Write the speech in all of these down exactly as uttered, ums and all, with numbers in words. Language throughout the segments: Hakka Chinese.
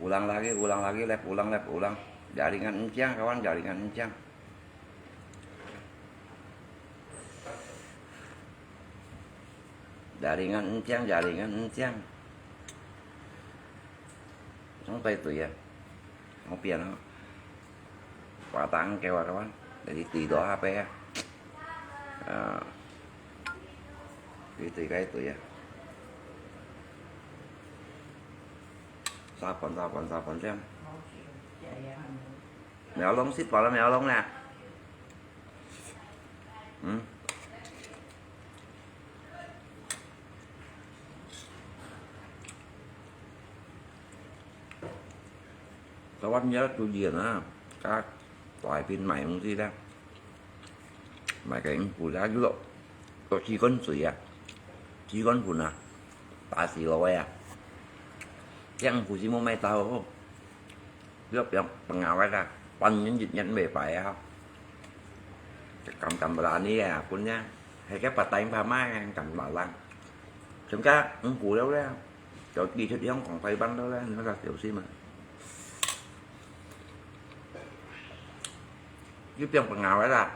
Ulang lagi, ulang lagi, lép ulang, lép ulang. Jaringan encang, kawan, jaringan encang. Jaringan encang, jaringan encang. Song tai tui ya. Mau pian ho. Patang kewa kawan. Jadi tui dua apa ya. Ah. Jadi tui kai tui ya. Sapan, sapan, sapan siang. Mèo lông xít vào là mèo lông nè. Ừ. Các bạn nhớ chú ý nè, các loại pin máy không gì đó. Mày cái củ lá dữ lắm. Có chi con sủi à? Chi con phun à? Ba xì lòi à? Chang phun xí mua mai tàu. Lop yang pengawet ah, pan nyen jit nyen mê pai ah. Kam kam berani ah, pun nya. Hai ke patai pa mai kam malang. Sem ka, ung ku leo leo. Cho đi cho đi hong kong pai ban leo leo, nó là tiểu sim mà. Lop yang pengawet ah.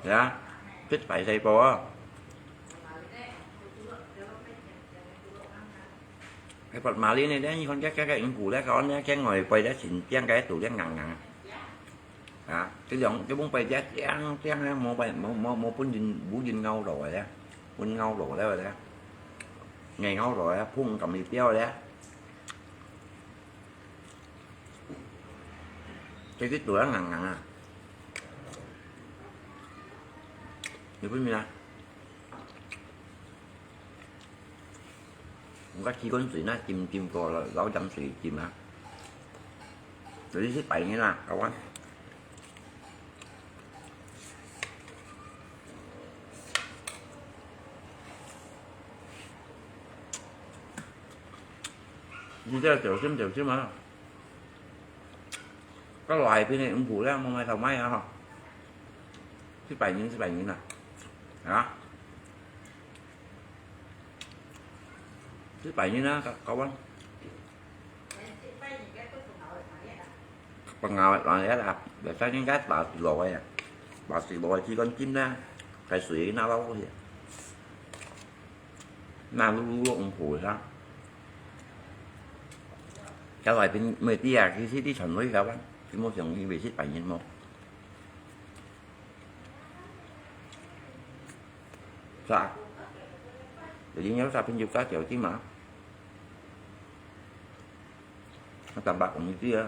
Ya, chết phải thầy bò á. Cái bọt mà li này đấy, con cái cái cái cũng cũ đấy, con nhá, cái ngồi quay đấy, xin tiếng cái tủ tiếng ngẳng ngẳng. À, cái giọng cái bông quay đấy, tiếng tiếng đấy, mua quay, mua mua mua bún dinh bún dinh ngâu rồi đấy, bún ngâu rồi đấy rồi đấy, ngày ngâu rồi đấy, phun cầm đi tiêu đấy. Cái cái tuổi ngắn ngắn à. Được biết mình à. Không có chi con sủi na chìm chìm cò là lẩu chấm sủi chìm hả? Rồi đi xếp bảy như là, các bạn. Đi theo tiểu sim tiểu sim mà. Có loại pin này cũng phủ lắm, không ai thầu máy hả? Thứ bảy nghìn, thứ bảy nghìn à? Hả? Thứ bảy nghìn á, có, có bánh. Bằng ngào loại á là, để cho những cái bà xì lội à. Bà xì lội chỉ con chim đó, cái suối nó lâu kìa. Nó lú lú cũng phủ lắm. Cái loại pin mười tia, cái xí đi chuẩn với các bạn. Cái môi trường như vậy xí bảy nghìn một. Sa. Jadi nyo sa pin juga jauh ti ma. Nó tạm bạc cũng như kia.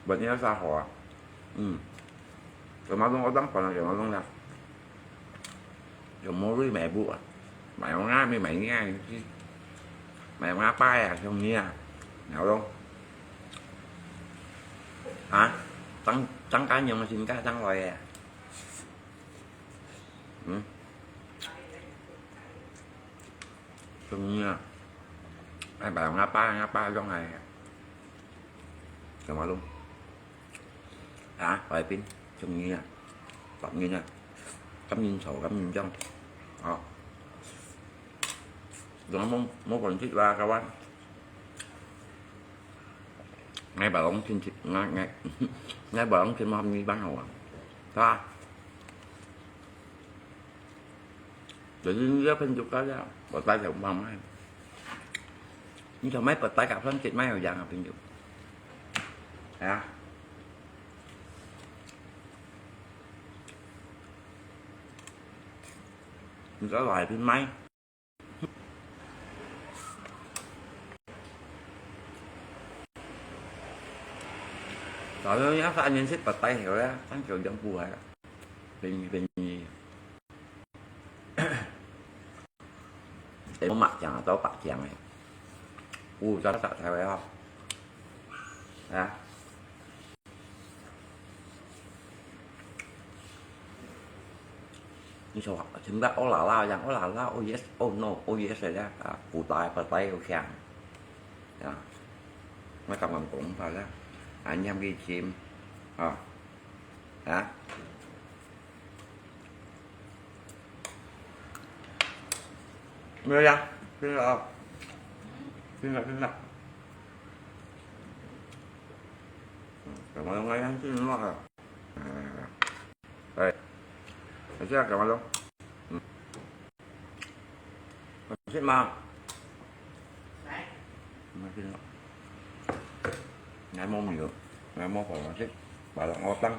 Bật nyo sa hỏa. Ừ. Cái máu lông có đắng còn là cái máu lông nè. Yung mo ri mẹ bu à. Mẹ ngã mi mẹ ngã. Mẹ ngã pai à, không nghe. Nào đâu. Hả? Trắng trắng cá nhưng mà xin cá trắng rồi à. Ừ. Không nghe. Ai bảo ngã pai, ngã pai trong này. Cái máu lông. Hả? Bài pin. Không nghe. Tập nghe nè. Cắm nhìn sổ, cắm nhìn trong. Đó. Rồi nó mốt, mốt còn thích ba các bạn. Ngay bảo ông xin, ngay, ngay, ngay bảo ông xin mong như bán hậu à. Ta. Để đi rất phân chụp cái đó. Bảo tay thì cũng bằng máy. Nhưng mà máy bật tay cả phân chụp máy hậu dàng là phân chụp. Hả? Mình có loại pin máy. Rồi nó nhớ phải anh xếp vào tay hiểu đó, anh kiểu giống bùa đó. Bình bình gì. Để mà chàng tao bạc chàng này. U cho nó tạo theo đấy không? Hả? Ñu sua, chúng ta ô là la, yang ô là la, ô yes, ô no, ô yes rồi đó. À, củ tỏi, bơ tỏi, ô khen. Đó. Nó trong lòng cũng phải đó. À, nhâm ghi chim. À. Hả? 没有呀，真的啊，真的真的。嗯，怎么了？我要进入了。嗯，哎，我现在怎么了？嗯，我去吗？来，我去了。来摸米了，来摸火了，去，把它摸当。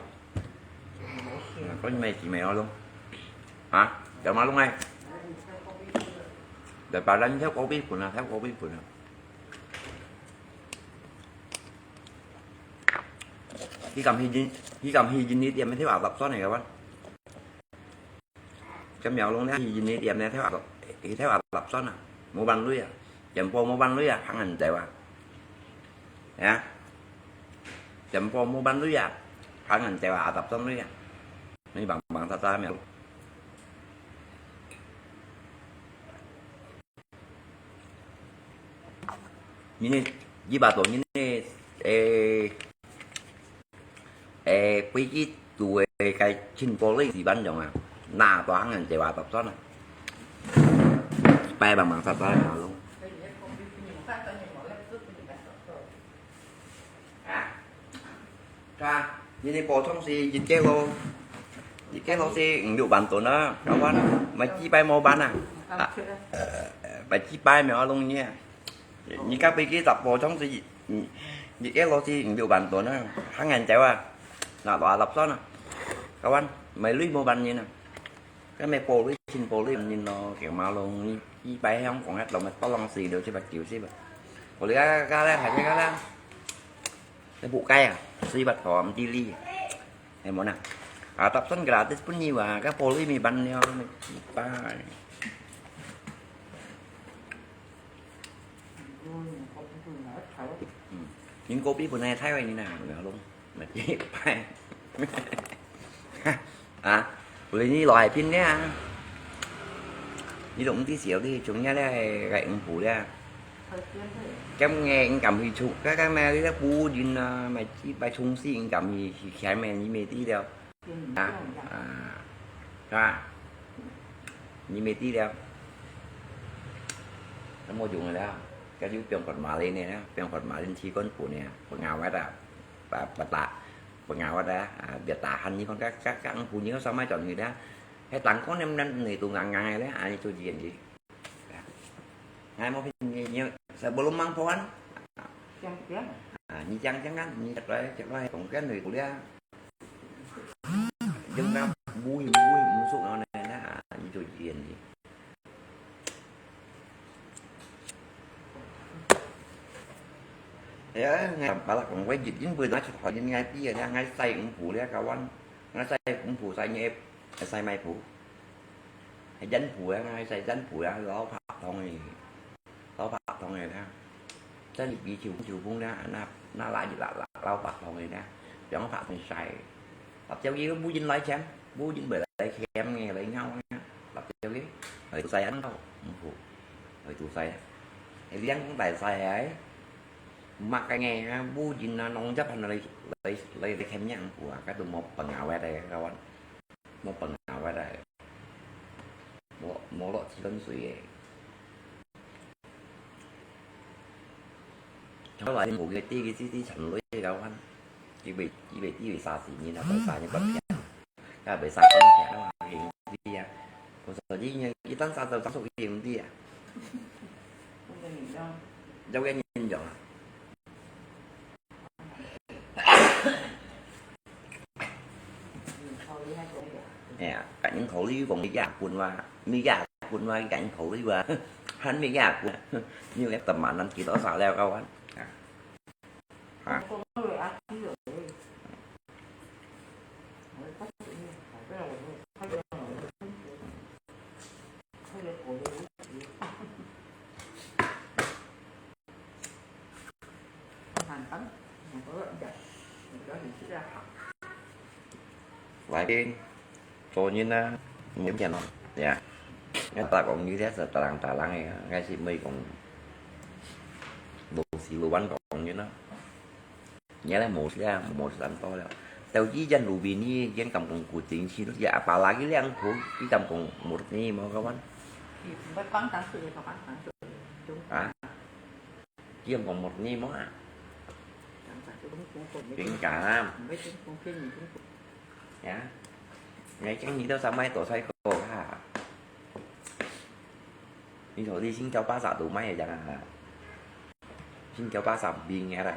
嗯，可以没几秒钟。啊，怎么弄哎？来，把咱跳高比滚啊，跳高比滚啊。 佢敢去印，佢敢去印尼店个跳阿達山个哇？咁苗龍呢，去印尼店呢跳阿達，去跳阿達山啊，無辦法啊，全部無辦法啊，行人走啊，啊，全部無辦法啊，行人走啊，阿達山啊，你棒棒喳喳苗。 你呢，你把到你呢，誒，誒，飛機肚个該盡玻璃時班樣啊，那大行人就話搭算啊，一擺慢慢煞煞个路。啊，係啊，你个補充係一個月，一個月係五六萬噸啊，搞完，買幾擺無辦啊？啊，呃，買幾擺無弄呢？你个飛機搭補充係一，一個月係五六萬噸啊，還恁少啊？那大粒算啊，搞完，買鐳無辦呢啊？ 該咩玻璃，盡玻璃人咯，佢馬龍，一擺香港一路咩多人死了，七八九十啊。我哋家家咧，還在家咧，你仆街啊，死八婆毋知你，係無呢？啊，搭算gratis分你啊，該玻璃咪辦了，你一擺。嗯，人高比本來太壞你呢，馬龍。 買幾擺。啊，你來海邊呢？你都毋知少，你從這咧个五步咧。咁个你敢去出？該該咩？你个夫人啊，買幾擺沖死，你敢去去開咩？你未知了。啊啊，係吧？你未知了。咁無用个啦，該就放發馬鈴个啦，放發馬鈴去跟本个，放牛个啦。 Ba-, bata, pengawat ah, ah, biar tahan ni kon ka, ka, ka ang bunyi ko sama con gitu ah. Hai tangkon yang nan ni tu ngang ngang le, ah, itu jian ji. Ngai mo pin ni, ni, sebelum mang pohon. Ah, ni jang jang kan, ni cak lai, cak lai, kong kan ni kuliah. Jeng na bui, bui, musuk na, na, na, ah, itu jian ji. Ya, ngai balak kong wei jit in bui na chit hoi in ngai pi ya, ngai sai ung pu le kawan. Ngai sai ung pu sai nye, sai mai pu. Hai jan pu ya, ngai sai jan pu ya, lau phak thong ni. Lau phak thong ni ya. Sai li pi chiu, chiu pung ya, na, na la jit la, la, lau phak thong ni ya. Piang phak ni sai. Lap chiu ki bu jin lai chém, bu jin bai lai chém nge lai ngau nge. Lap chiu ki, hơi tu sai ăn tau, ung pu. Hơi tu sai. Hai liang kong tai sai ai. Mak cái nge, bu jin na nong jap han lai, lai, lai, lai chém nhang pu, ka tu mo pengawat ai kawan. Mo pengawat ai. Mo, mo lo chi lon sui ai. Chó lai mo ke ti ke ti ti chan lui kawan. Ki bai, ki bai ti bai sa si ni na, bai sa ni kon pia. Ka bai sa kon pia, wa, hing ti ya. Ko sa ji ni, ki tan sa tau sa so ki hing ti ya. Jauh ke ni jauh. Ya, ka những khẩu lý của Mỹ giả quân wa, Mỹ giả quân wa, ka những khẩu lý wa. Hán Mỹ giả quân. Như cái tầm màn ăn kỹ đó sao leo cao hán. Hả? Lai pin, cho nhân á, nhiều tiền lắm. Dạ. Ngay ta cũng như thế, giờ ta đang ta lắng này, ngay chị mày cũng đồ xí đồ bắn cũng như nó. Nhớ là một là một sẵn to là. Tao chỉ dân lũ vì ni, dân cầm cũng của chính trị nó, dạ, apa lagi yang thôi, chỉ cầm cũng một ni mà các bạn. 你，你會放上去，你放上去，就啊？佢有講無你無啊？講啥就講講講，你，邊講啊？你會講講騙你，講講。呀，你講你都上買多菜个哈？你說你新疆巴萨都買个樣啊？新疆巴萨冰个啦，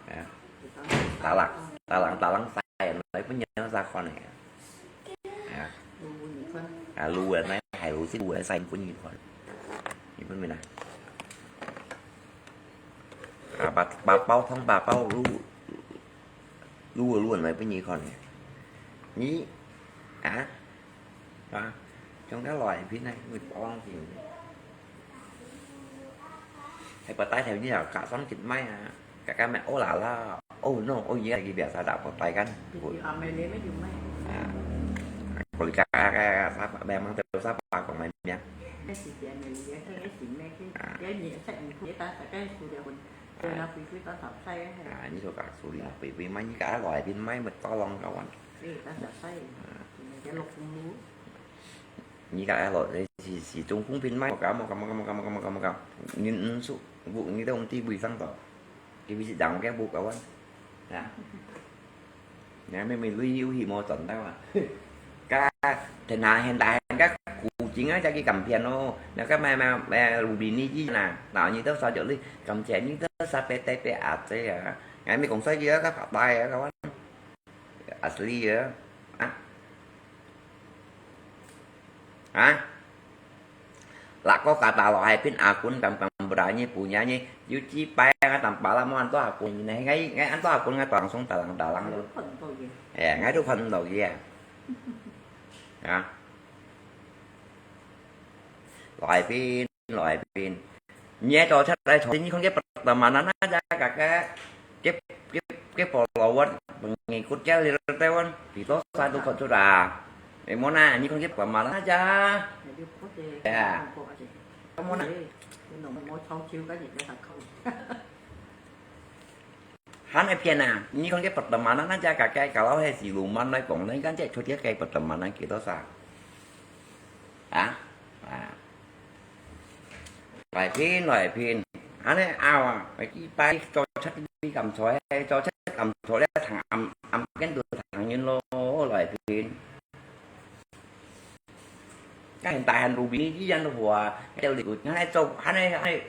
啊？打冷，打冷，打冷晒，來分人家看个。啊？啊，滷个，那還有是滷个晒分你看，你分明啊？啊，八，八寶湯，八寶滷，滷个，滷个來分你看个。你，啊？啊？ Trong cái loại pin này, mười bao lăng tiền. Hay bà tay theo như là cả xóm chín mấy à. Cả cái mẹ ô là là, ô no, ô gì cái việc sao đã một tay kan. Ủa. Thì, à, mày lấy mấy chục mấy. À. Còn cả, cả, cả, sao bà, bà mang theo sao bà còn mày nhá. Cái gì vậy, mày lấy cái, cái gì mày cái, à, cái gì, cái gì, cái ta, cái số điện thoại. Rồi nó quỷ quỷ tao thảo say á. À, như số cả số điện thoại, quỷ quỷ máy, như cả loại pin máy mà to lòng các bạn. Ê, tao thảo say. À. Cái lục cũng lú. Nyi kak elo, si, si Trung Phong pin mai, mokam, mokam, mokam. Nyi nsu, bu, nyi tong ti bui sang to. Ki bi si dang ke bu kawan. Ya. Ya, mi, mi lui yu hi mo chon ta wa. Ka, then ha, hen ta, hen ka, ku jing a, ja ki kam pian lo. Na ka mai, mai, mai, lu bi ni ji na. Na nyi to sa jo lui, kam che nyi to sa pe te pe a che ya. Ngai mi kong sa ji a, ka pa tai ya, kawan. Asli ya. Ah. Ha? Lak ko kata lo hai pin akun kam kam berani punya ni, yuci pai nga tam pala mo anto akun ni, ngai, ngai anto akun ngai tuang song talang talang lo. Ya, ngai tu kan lo ya. Ya. Lo hai pin. Lo hai pin. Nyi to chat lai chong ni kon ke pertemanan aja, kakak. Ke, ke, ke follower, pengikut ke little Taiwan. Di to sa tu kon sudah. Eh, mo na, ni kon ke pertemanan aja. Ya. Mo na. Han ai pian a, ni kon ke pertemanan aja, kakak, kalau hai siluman lai kong, lai kan cek chot ke pertemanan kita sa. Ha? Ha. Lai pin, lai pin. Ane awa, pai ki pai cho chat mi kam choi, cho chat kam choi le thang am, am ken tu thang yin lo, lai pin. Ka hen tai han ruby ni yan hua, teo li ku, ane cho, ane, ane,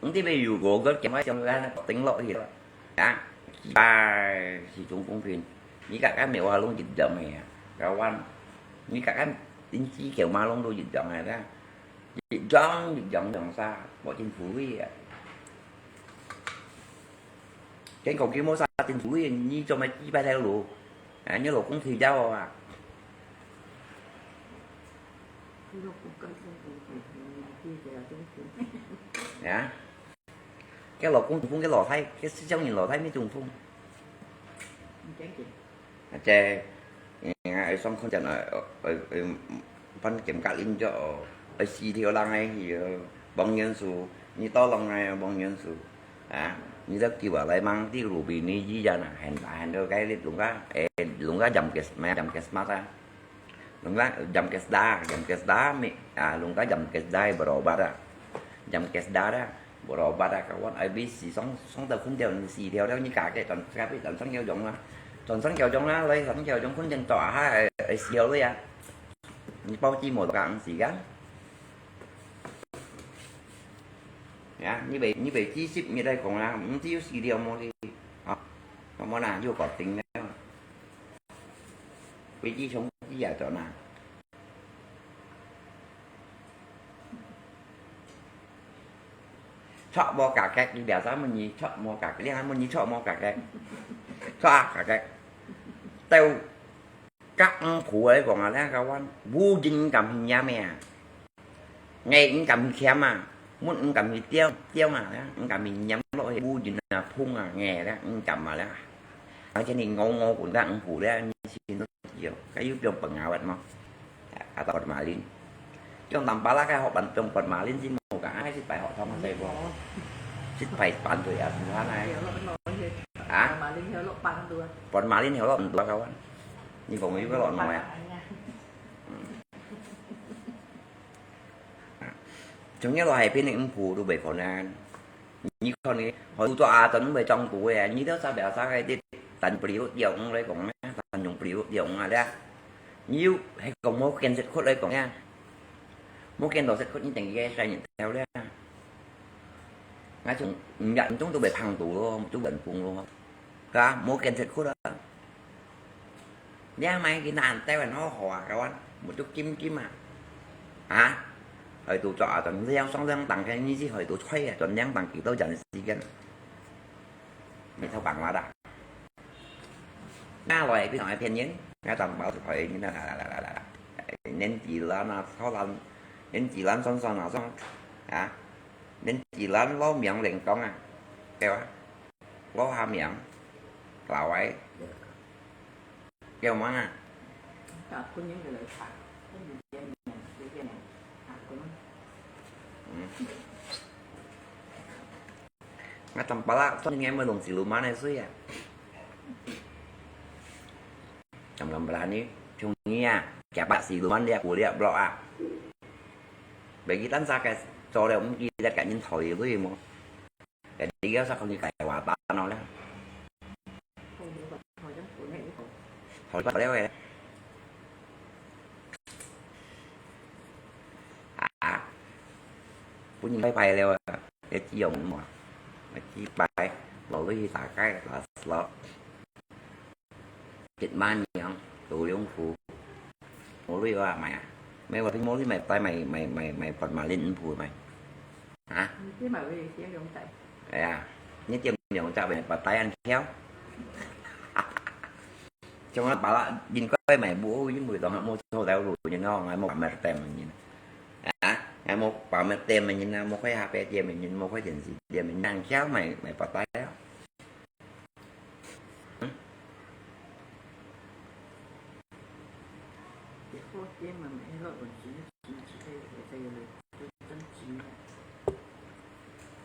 nti be yu go, go kem ai chong ane ting lo hi. Ya, ki pai, si chung kung pin. Ni ka ka me wa long jit jam ya. Kawan, ni ka ka tin chi keu ma long do jit jam ya. Jit jam, jit jam jam sa, mo chính phủ ya. Cái cậu kia mua sa chính phủ ya, ni cho mày chi pai theo lu. À, như lo công ty giao à. Ya. Cái lo công phủ, cái lo thái, cái siêu nhân lo thái mới trung phong. Che, ai song khon jan ai, ai, ai, pan kem ka lin jo, ai si thiu lang ai hi, bong yuan su, ni to long ai, bong yuan su. À, ni da kiu a lai mang ti ruby ni yi jan a, hen ta hen do cái lit lung ka, eh, lung ka jam kes, mai jam kes ma ta. Lung ka jam kes da, jam kes da mi, à, lung ka jam kes da, berobat a. Jam kes da da. Berobat a kawan, ai bi si song, song tau khun tiao, si tiao tiao, ni ka ke, chọn ka bi, chọn sang yao yong a. Chọn sang yao yong a, lai sang yao yong khun tiao to a, ai, ai si yao lui a. Ni bao chi mo ka ang si kan. Ya, ni bei, ni bei chi sip, ni lai kong a, mm, ti yu si tiao mo li. À, mo mo na, yu có tính đấy. Bi chi chống chi ya cho na. Chọn mo cả kẹt đi, biasa mo ni, chọn mo cả kẹt, liên mo ni, chọn mo cả kẹt. Chọn cả kẹt. Tao các ông phủ ấy còn là các quan, vô duyên cảm hình nhà mẹ. Nghe ông cảm hình khiêm à, muốn ông cảm hình tiêu, tiêu à, ông cảm hình nhắm lỗ, vô duyên là phung à, nghe đó, ông cảm mà đó. Ở trên này ngô ngô cũng các ông phủ đó, như xin nó nhiều, cái giúp trong phần ngào vậy mà. À, tao còn mà linh. Trong tầm ba lá cái họ bắn trong phần mà linh xin một cái ai xin phải họ thông hay sao? Xin phải bắn tuổi à, thằng này. Hả? Còn mà linh hiểu lộn bắn đùa. Còn mà linh hiểu lộn đùa không? Nhưng còn cái lộn nói à? Ừ. À. 像你落海邊个五步都袂可能。你看你，海都做阿珍會裝肚个啊，你都啥表啥个，你單不了用來講啊，單用不了用啊咧。你又還講無見識過來講啊，無見到識過，你等於該三年頭咧。那種五月中都袂碰到咯，都穩風咯，係吧？無見識過啦。 你買个南台灣好好啊，kawan，目珠金金啊。啊？海肚做啊，轉兩雙兩檔个，你去海肚吹啊，轉兩檔幾多錢時間？沒偷講話的。那我也不想要騙人，那當包是騙人的啦啦啦啦啦啦。年紀啦，那超人，年紀啦，算算啊，算啊，年紀啦，老命人講啊，對吧？老下命，老歪。 有嗎？啊，婚姻个來查，婚姻个，婚姻个，啊，婚姻。嗯。啊，Tampalak，昨天我們弄西路曼个水啊。Tampalak呢，像你啊，夾把西路曼這股這block啊。Bagi tan sa个做了，毋記得趕緊討一類麼？ Jadi kaya sa kami kaya wata no lah. Thôi ba leo eh. Ah, pun yung bye bye leo ah. Ya ci yung mo. Ya ci bye. Lo lo hi sa kai la lo. Chết má nhọn, tù liông phủ. Mô lui wa mày à? Mày wa phi mô lui mày tay mày mày mày mày bật mà lên phủ mày. Hả? Chứ mà vì tiếng Dũng Tây. Ê à, nhất tiêm nhọn chả mày bật tay ăn khéo. Trong đó bảo là nhìn coi mày bố với mười đồng mô sô đeo lụi nhìn ngon, mày mô bảo mày tem mày nhìn. Hả? Mày mô bảo mày tem mày nhìn, mô khoai hạp tiêm mày nhìn, mô khoai điện thoại tiêm mày nhìn ăn khéo mày mày bật tay đó.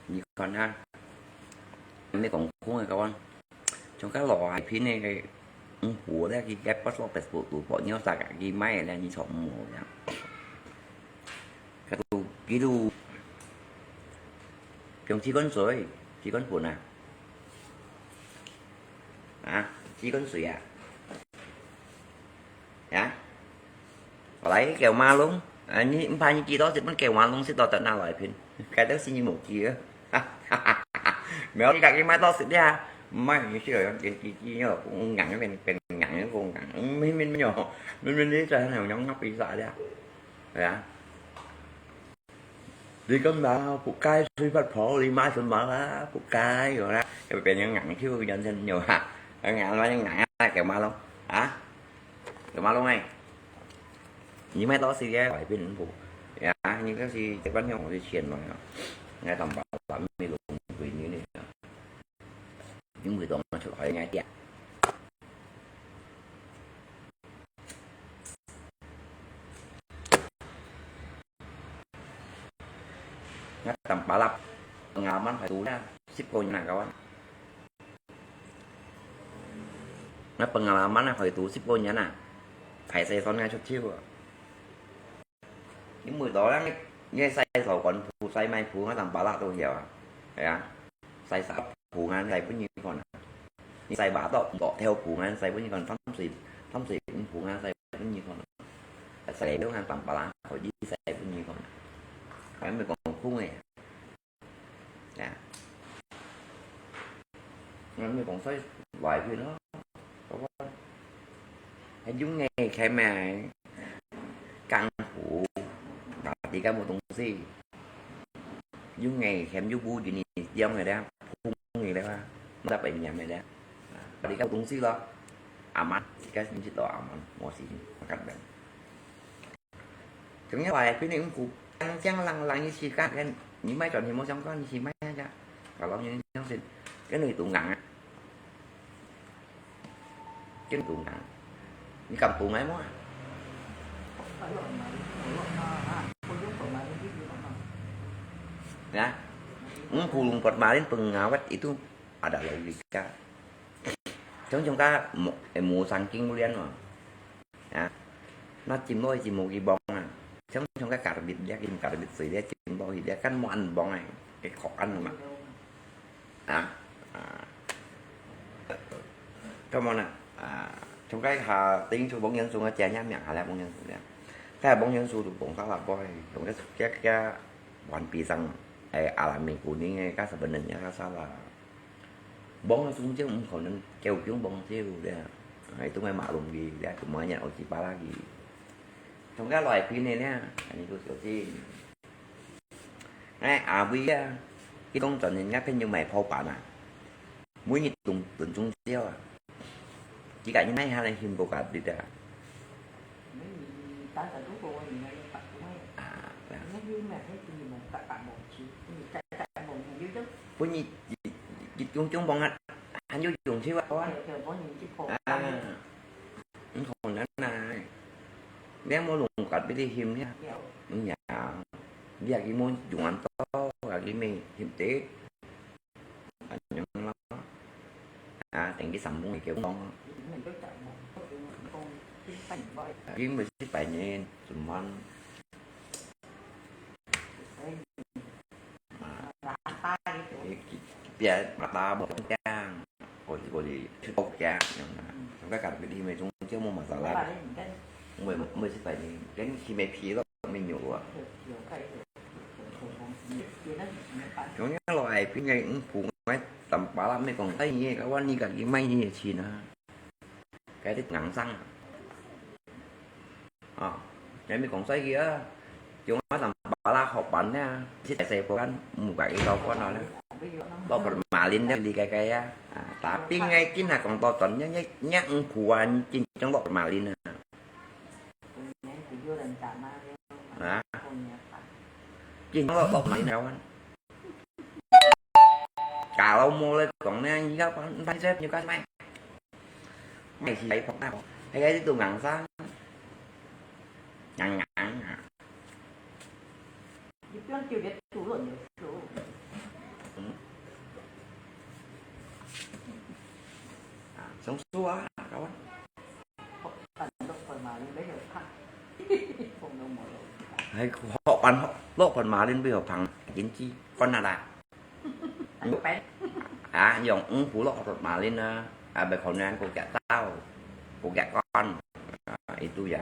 Ni kan ha, mi kong kong e kawan. Chong ka lo hai pin ne, ung pu le ki gai pas lo Facebook tu po nyo sa ka ki mai le ni chong mo ya. Ka tu ki tu. Pyong chi kon sui, chi kon pun a. 啊，幾根水啊？啊？來，叫馬龍，啊，你毋怕你幾多食，分叫馬龍食到得拿來片，該都是你無幾啊。沒有，你家己買到食了，毋買你食了，變雞雞肉，硬變變硬，變硬，明明有，明明你在那樣比賽的，對啊。 你今日仆街吹發泡，你買什麼啦？仆街，有啦，又變成硬球，人生有哈，硬了硬啊，叫馬龍啊，叫馬龍哎，你買到時間改變不？呀，你這是這半天我就錢了呀，你還當把把沒有回你呢，因為都拿出來人家店。 Ngă tăm palap, pengalaman phải tu na, sip ko na kawan. Ngă pengalaman phải tu sip ko na, phải sai son ngă chut chiu. Những buổi đó ngă sai sổ còn phu sai mai phu ngă tăm palap tu hiểu à? Phải à? Sai sa phu ngăn sai pun như con à? Sai bả tọ tọ theo phu ngăn sai pun như con thăm si thăm si phu ngăn sai pun như con à? Sai leo ngăn tăm palap khỏi đi sai pun như con à? Phải mới còn khung này. Nè. Ngăn mới còn sai vài cái đó. Có quá. Hay chúng nghe khai mà. Căn phủ. Và đi các mô tông si. Yung ngày khem yung bu yun ni yong người đó, phung người đó, nó bệnh nhầm người đó. Đi các tông si lo, aman, si các si lo aman, mo si makan bệnh. Chúng nhớ bài, cái này cũng cũ, tăng chăng lăng lăng như si các cái, như mấy trò thì mua xong có như si mấy á, cả lòng như nhắn xin, cái này tụ ngắn á. Chính tụ ngắn. Ni kam tụ ngắn mo? Ya. Ngkulung pot malin pengawet itu ada logika. Chúng chúng ta mu, eh, mu sang king lian mo. Ya. Nó chim lôi chim mu ki bong à. 像該咖啡咧，啉咖啡水咧，浸落去咧，敢無恁磅欸，該口感嘛。啊，啊。Come on啊，啊，像該下，等於就黃元素个，正正名下來黃元素咧。該黃元素就講啥啦，boy，用个个个碗比上，欸，阿拉米古宁个，个什么人家啥啦。 Bông là sung chiêu không còn kéo kiêu bông chiêu đấy. Ai tung ai mạ lùng gì đấy, tụi mày nhận ổ chỉ ba lá gì. Trong cái loại pin này nè, anh cứ kiểu gì. Ai, à, bây giờ, cái công chuẩn thì ngắt phên như mày phô bản à. Mỗi nhịp tung, tuần chung chiêu à. Chỉ cả những ngày hai là hình bộ cả đi à. À, là. Bữa nhị, nhị, nhị chung chung bông hạt, hạt nhu chung chiêu à. À, không còn nữa nè. Nếu mà lùng cắt bị đi hiểm nhá. Không nhá. Bây giờ cái muốn dùng ăn to, là cái mì hiểm tế. Anh nhớ nó. À, thành cái sắm mông này kiểu bông. Cái mười xích bảy nhìn, sum món. Mà, cái, cái, cái, mà ta bỏ trong trang. Có gì, có gì, chứ bọc trang, nhá. Trong cái cả cái đi mày chung chiêu mua mà sao lại. Mười, mười xích bảy nhìn, cái khi mày phí lắm, mình nhủ à. Chúng nó loại phí ngay, cũng phủ ngay, tầm bá lắm, mày còn thấy nhỉ, cái quán đi cả cái may nhỉ, chi nè. Cái đít ngắn răng. Ờ, cái mày còn xoay kìa. Chúng nó tầm bá la hộp bánh nha. Xích tại xe của anh, một cái rau con nó nè. Lọ bật mà lên đi cái cái á. À, tapi ngay kín là còn to tấn nhá, nhá, nhá, phủ anh, chính trong lọ bật mà lên nè. Hả? Chính nó lọ bật mà lên đâu anh? Cả lâu mua lên còn nè, như các bạn thấy sếp như các mày. Mày thì thấy phóng tao. Thấy cái tụ ngắn sáng. Ngắn ngắn à. Ừ. À, sống xua, các bạn. Hay họ bạn họ, lọ bạn mà lên bây giờ phẳng chính trị con là đã. À, dùng ứng phủ lọ bạn mà lên à, à, bây giờ nên cô gạt tao, cô gạt con, à, itu ya.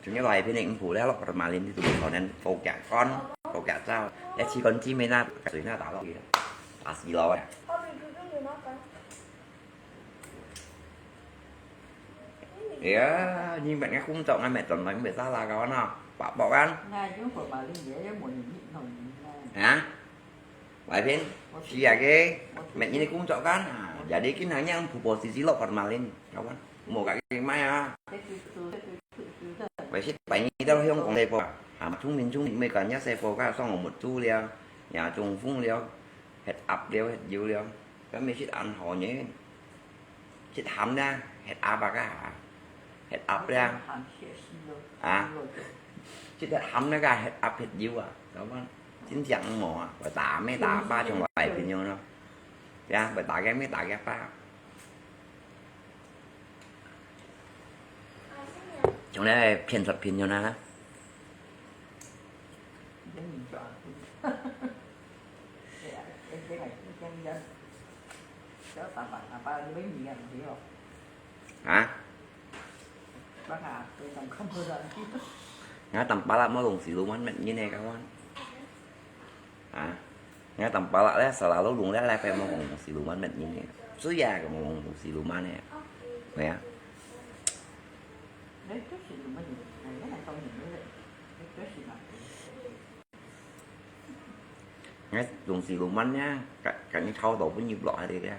Chúng nó lại bên ứng phủ lọ bạn mà lên itu bây giờ nên cô gạt con, cô gạt tao. Để chỉ con chỉ mê na, cái suy na ta lọ kìa, ta xí lọ à. Iya, nyi mẹ ngã khung trọ ngã mẹ tròn nói mẹ ta là kau nó. Pak pok kan? Ngai yung pernah malin dia ya mau nyi nong nyi. Hả? Bài phim. Sia ke. Mẹ nyi khung trọ kan? À, jadi cái hàng nhang phủ bộ xí xí lọ pernah malin. Kau kan? Mau kaki mai à. Bài xí bài nyi tao hiong kong lê po. Hả, mà chúng mình chúng mình mới cần nhá xe po cả xong một chú liao. Nhà trung phung liao. Hết áp liao, hết dữ liao. Cái mình xít ăn họ nhé. Xít hám nha, hết áp à cả hả? Hết áp nha. À. Xít hết hám nha cả, hết áp, hết dữ à. Đó mà. Chính chẳng mỏ, phải tá mấy tá ba trong bài pin nhau nó. Ya, phải tá cái mấy tá cái ba. Trong đây phiền thật phiền nhau nè. Hả? Ngã tầm bá lạ mơ lùng xí lù mắn mệt như này các bạn. Hả? Ngã tầm bá lạ lẽ, sả lạ lô lùng lẽ, lẽ phải mơ lùng xí lù mắn mệt như này. Sư ya cái mơ lùng xí lù mắn này. Nè. Ngay dùng xì lù mắn nhá, cả, cả những thau tổ với nhiều loại đi ra.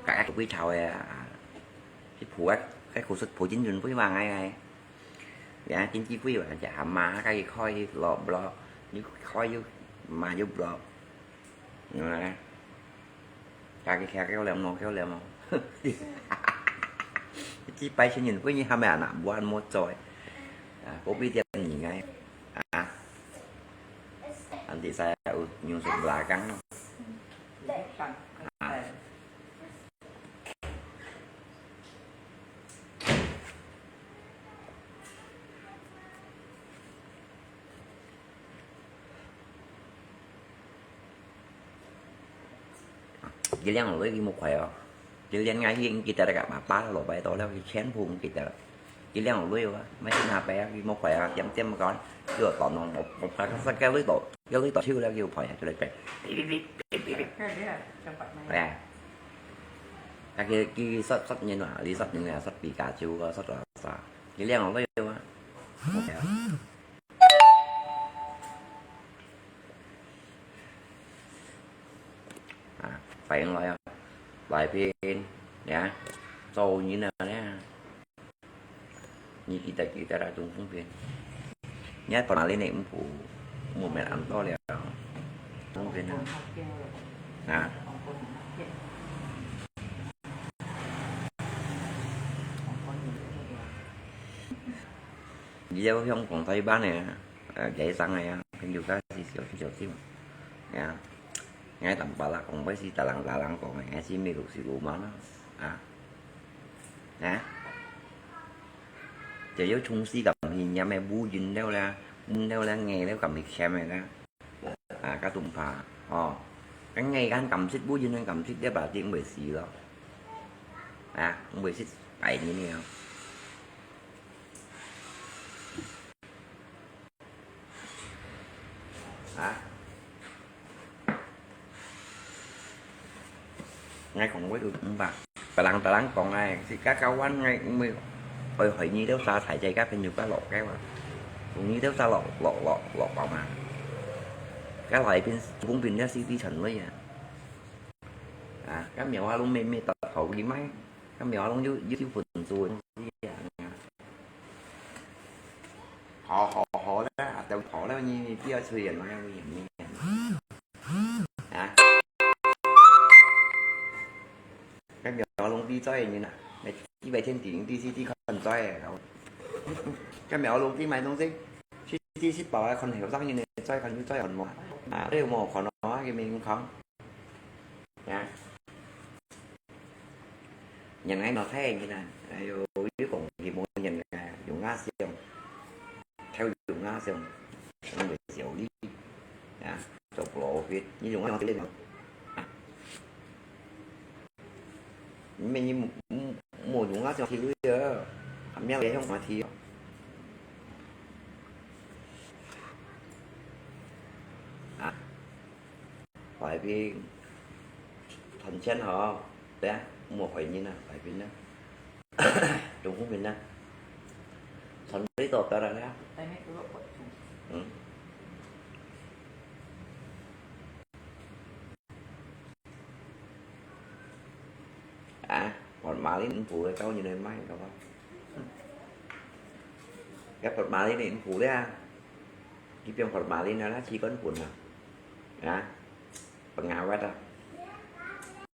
Cả cái quý thau à, cái phủ á, cái khu sứt phủ chính mình với vàng ngay ngay. Dạ, chính chi quý vàng chả hàm mà, cái gì khói đi lọ blọ, như khói như mà như blọ. Nè. Cả cái khéo kéo lèo mò, kéo lèo mò. Chi bay xin nhìn với như hàm mà nè, buôn mua trôi. À, bố biết tiền nghỉ ngay. À. Nanti saya u-, nyusun belakang. Ah. 佢兩個女佢無怪哦，佢連𠊎已經記得了，爸爸老爸到了，佢全部毋記得了。佢兩個女啊，乜先下擺啊，佢無怪啊，點點講，叫我當當，我我拍个殺个女到，个女到手了，佢又拍下出來个。哎呀，啊佢佢殺殺人啊，你殺人啊，殺比較久个，殺多少？佢兩個女啊，無怪啊。 啊，歡迎來啊，來賓，呀，做人啊，呀，你記得記得啦，中風邊，你愛把那裡內唔好，莫免恁多了，中風邊啊，啊。 你要向講台灣个，呃，街上个啊，朋友家是小小心，呀，𠊎坦白啦，講，毋係打人打人講个，還是沒有是流氓啦，啊，啊，就要從事咁去念个，無人了啦，無人了啦，硬了咁去欠个啦。 啊，較don't怕，吼。該𠊎敢敢食，不然敢食，這把定會死咯。啊，毋會食白人了。啊。 𠊎講過有五百，別人別人講哎，自家交往哎，因為愛害你兜儕大隻个朋友家落个哇，同你兜儕落落落落講啊，該來邊公平个city城裡啊，啊，該苗啊攏咩咩到頭去賣，該苗啊攏有有有分數个東西啊，好好好啦，都好了，你不要吹人了，你也沒人啊。 啊？該苗攏知災个人啊，每禮拜天電視機看災个，該苗攏知買東西，去去去包啊，看後生人个災，看有災看無啊，啊，你有無看到啊？佢面孔，啊？ 人愛腦袋个人啊，哎喲，有講佢無人啊，用牙線，偷用牙線，用个小力，啊，做不落去，你用牙線，你沒你無無無用牙線去了，還沒有用牙線。啊。 懷孕，產前吼，對啊，莫懷孕啊，懷孕啊，中風病啊，產最多得了啦。嗯。啊，formalin毋好个，教你來買，好無？該formalin毋好了啊，佢變formalin啊，啦，試管粉啊，啊。 Pengawét ah.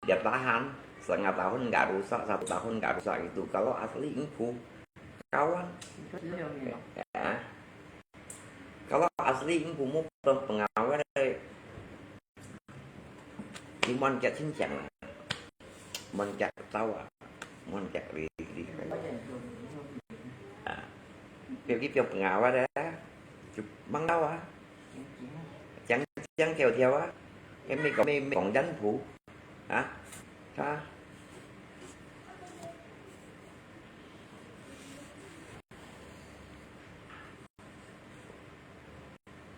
Biar tahan, setengah tahun nggak rusak, satu tahun nggak rusak gitu. Kalau asli empu, kawan. Ya. Kalau asli empu, mau peng-, pengawét, cuman kayak cincang. Cuman kayak ketawa. Cuman kayak riri. Ah. Pergi pengawét ya. Mang tahu ah. Chang, chang kêu theo á. Cái mày có mày, mày còn danh phủ. Hả? Hả?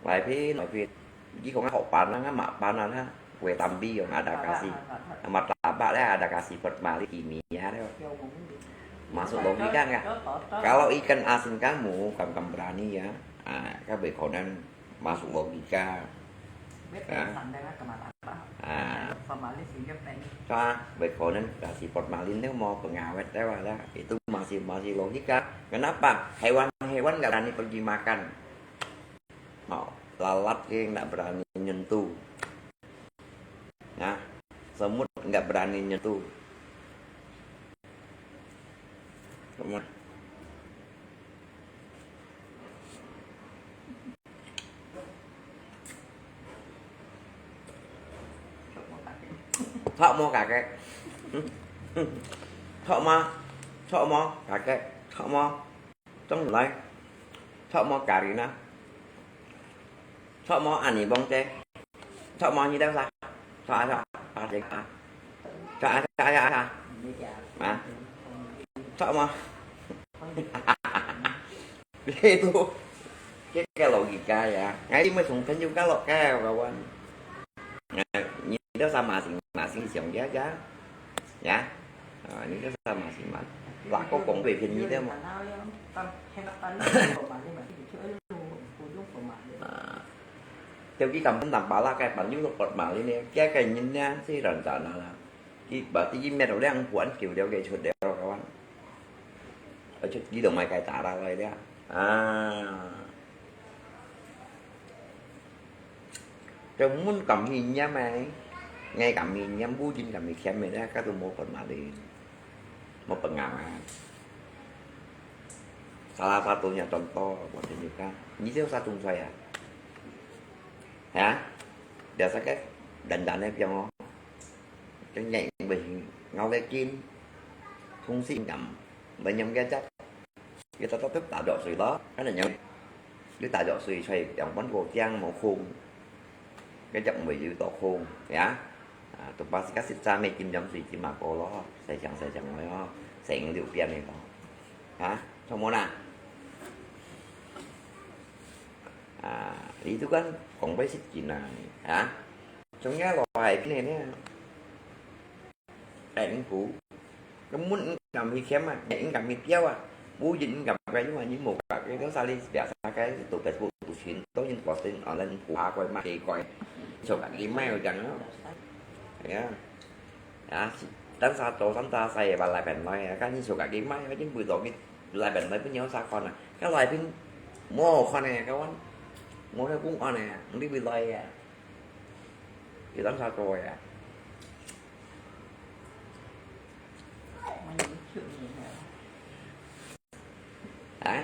Lai phi, lai phi. Ji kong hok pan na, ma pan na, kue tambi yong ada kasi. Martabak le ada kasi formalin kimia le. Masuk logika nggak? Kalau ikan asin kamu, kamu, kamu berani ya. Ah, kan berkonan masuk logika. Hả? À. Cho, vậy có nên là xì formalin nếu mà pengawét đấy là itu masih, masih logika. Kenapa? Hewan-hewan nggak berani pergi makan. Mau lalat kayak nggak berani nyentuh. Nah, semut nggak berani nyentuh. Semut. Thọ mò cà kê. Thọ mò, thọ mò cà kê, thọ mò. Trong lai. Thọ mò cà ri na. Thọ mò ăn nì bông tê. Thọ mò nhi đeo sa. Thọ a thọ. Pa tê a. Sa, sa, sa, sa. Ha? Sa ma? Itu. Kita logika ya. Ngai ini sung pen juga lo kaya kawan. Ngai, ini tu sama sing-masing siang ya ya. Ya. Ah, ini tu sama sing-masing. Lah kau kong pen ini tu ma. Ah. Theo cái cảm hứng làm bà la cái bạn những lúc bật mạng đi nè, kia cái nhìn nha, si rần rần là. Ki, berarti ki met liang buan kiu liao ke chut liao kawan. Chut ki dong mai kai tara lai liao. Ah. Trong mun kam hi nyam ai. Ngai kam hi nyam bu jin kam hi kiam mai liao ka tu mo pon ma li. Mo pengang ai. Salah satunya contoh buat tunjukkan. Ni dia satu saya. Ya. Biasa ke dandan ni piang oh. Cái nhẹ bình ngau cái kim, thung xịn ngắm, với nhắm cái chắc. Cái tao tao tức tạo dọ sủi đó, cái này nhớ. Cái tạo dọ sủi xoay trong quán vô kiang màu khung. Cái chậm mười dư tổ khung, ya. À, tụi bác sĩ cắt xịt xa mê kim nhóm sủi kim mà cô lo, xài chẳng xài chẳng nói ho, xài những điều kiện này đó. Hả? Sao mua nè? À, ý tôi có còn bác sĩ gì nè, hả? Trong nhà lo hài cái này nè. Em phủ. Cái muốn em cầm thì kém à, em cầm thì kéo à. Bố dính em cầm cái nhưng mà những một cái cái đó sao đi bịa sao cái tụ Facebook tụ chiến, tôi những có tên ở lên phủ à coi mà cái coi. Số cả cái mai ở chẳng đó. Ya. Ya, si-, tan sa tô, tan sa sai, và lại bèn nói, cái những số cả cái mai, cái những buổi tối cái lại bèn nói với nhau sao con à. Cái lại pin mua con này, cái quán. Mua cái cũng con này, không biết bị loại à. Thì tan sa tô à. Hả?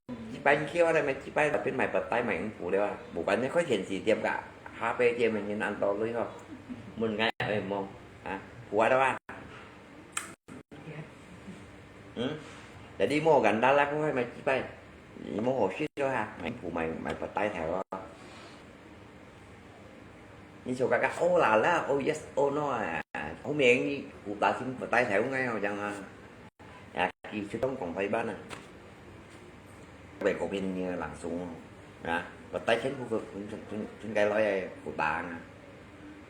Chi pai kia ada mai chi pai tapi mai petai mai engku dia. Bukannya kau sensi tiap kak H P dia mainin anto lui ho. Mun ngai ai mo. Ha? Kuat apa? Hmm? Jadi mo ganda lah kau mai chi pai. Mo ho shit lo ha. Mai engku mai mai petai thai lo. Ni số các ô là là, ô yes, ô no à. Hôm nay ni, cụ ta xin bắt tay theo ngay rồi chẳng à. Ya, ki chu tong kong phai ban à. Về có bên như làng xuống. Ya, bắt tay trên khu vực, trên, trên, trên cái lối của ta à.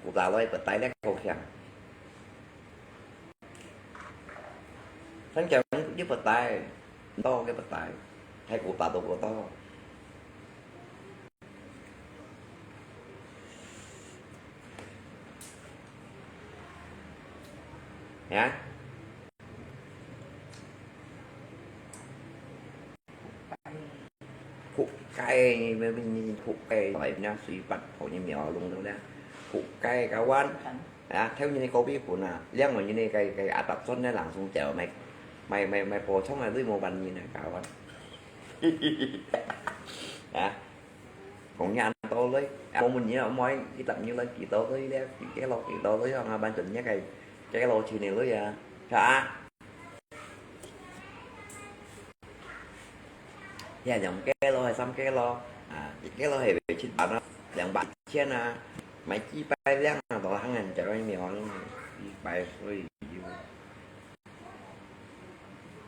Của ta lối bắt tay lét khâu khéng. Sáng chào, như bắt tay, to cái bắt tay. Hay của ta đâu có to. Ya. Khúc cay, khúc cay, phải nha, suy bắt, phải như mèo lung đâu nha. Khúc cay, cá quan. Ya, theo như này, có biết của nè, liang mà như này, cái, cái áp tập son này, làng xuống chèo mày, mày, mày, mày bổ sung là dưới một bàn nhìn này, cá quan. Ya. Kong nyan to lơi. Mô mun nyi moi, ki tap nyi lơi, ki to lơi le, ki ke lo, ki to lơi, hong a ban chun nyi kai, ke lo chi ni lơi ya. Cha. Ya, yang ke lo hai sam ke lo. À, ki ke lo hai về chín bản đó, 两百 千啊. Mai chi pai liang à, to hang ngan chả có nhiều hơn. Chi pai sui yu.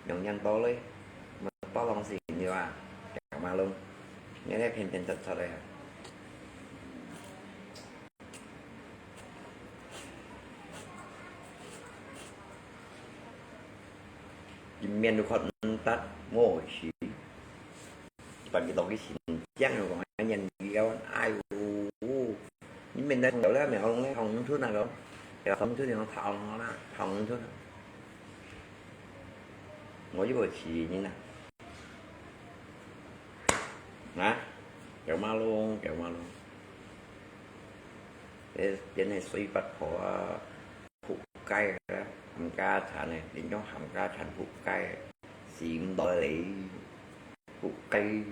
Yong yang to lơi. Mà to lòng xì nhiều à. Chả mà luôn. Nghe thấy khen khen thật thật đấy à. Kim miên du khot tắt mô xí. Bạn cái tông cái xí chăng rồi còn ai nhận cái gáo ai u. Kim miên đây không đâu là mẹ không lấy không chút nào đâu. Thì không chút thì không thòng nó là không chút. Ngồi với bộ chỉ như nè. Hả? Kéo ma luôn, kéo ma luôn. Cái, cái này suy bắt khó. Phủ cay á, hàm ca chán này, đến trong hàm ca chán phủ cay, xím đòi lấy phủ cay.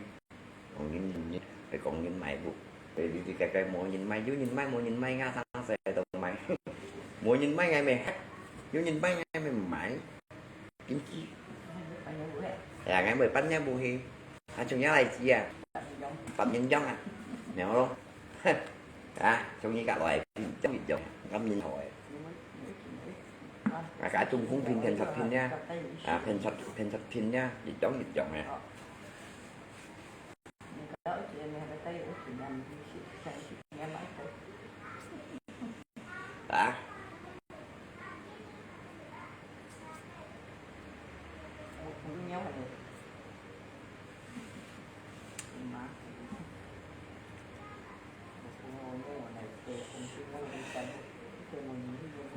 Còn những, những, phải còn những mày phủ. Tại vì cái, cái, cái mua những mày, dù những mày, mua những mày Nga sang xe tông mày. Mua những mày ngày mày hát, dù những mày ngày mày mày. Kim chi. Ya, ngày mày bắt nhá bù hi. Anh chúng nhá lại chi à? Phạm Nhân Dông à? Nèo luôn. 啊，中意甲來，一樣一樣，咁人好誒。啊，甲中風片、片刷片呀，啊，片刷、片刷片呀，一樣一樣誒。啊。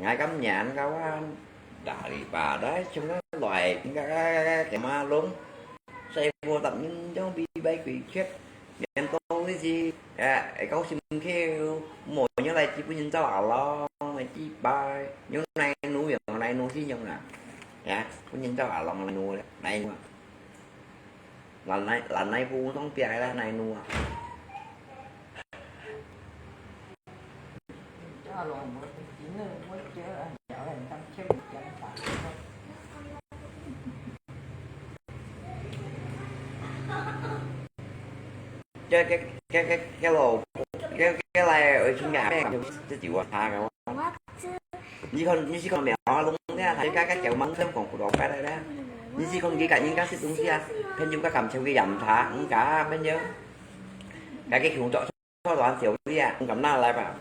𠊎今年个話，daripada sungai來，應該，該，該，該，該，該馬龍，細個十年鐘比比佢缺，連到呢時，誒，高心口，無人來接本人走下咯，來接拜，有哪路，有哪路去用啊？呀，本人走下咯，哪路，哪路啊？ Lan nai, lan nai pu tong piai lah nai nua. Cái, cái, cái, cái, cái lỗ, cái, cái này ở trên nhà em, cái chịu quá tha cái. 你看，你是看苗啊，弄个，他就该个叫忙生讲不落白来了。你是看佢个人家食东西啊，朋友个感情个养他，唔敢朋友。该个穷做做乱小的啊，唔敢拿来吧。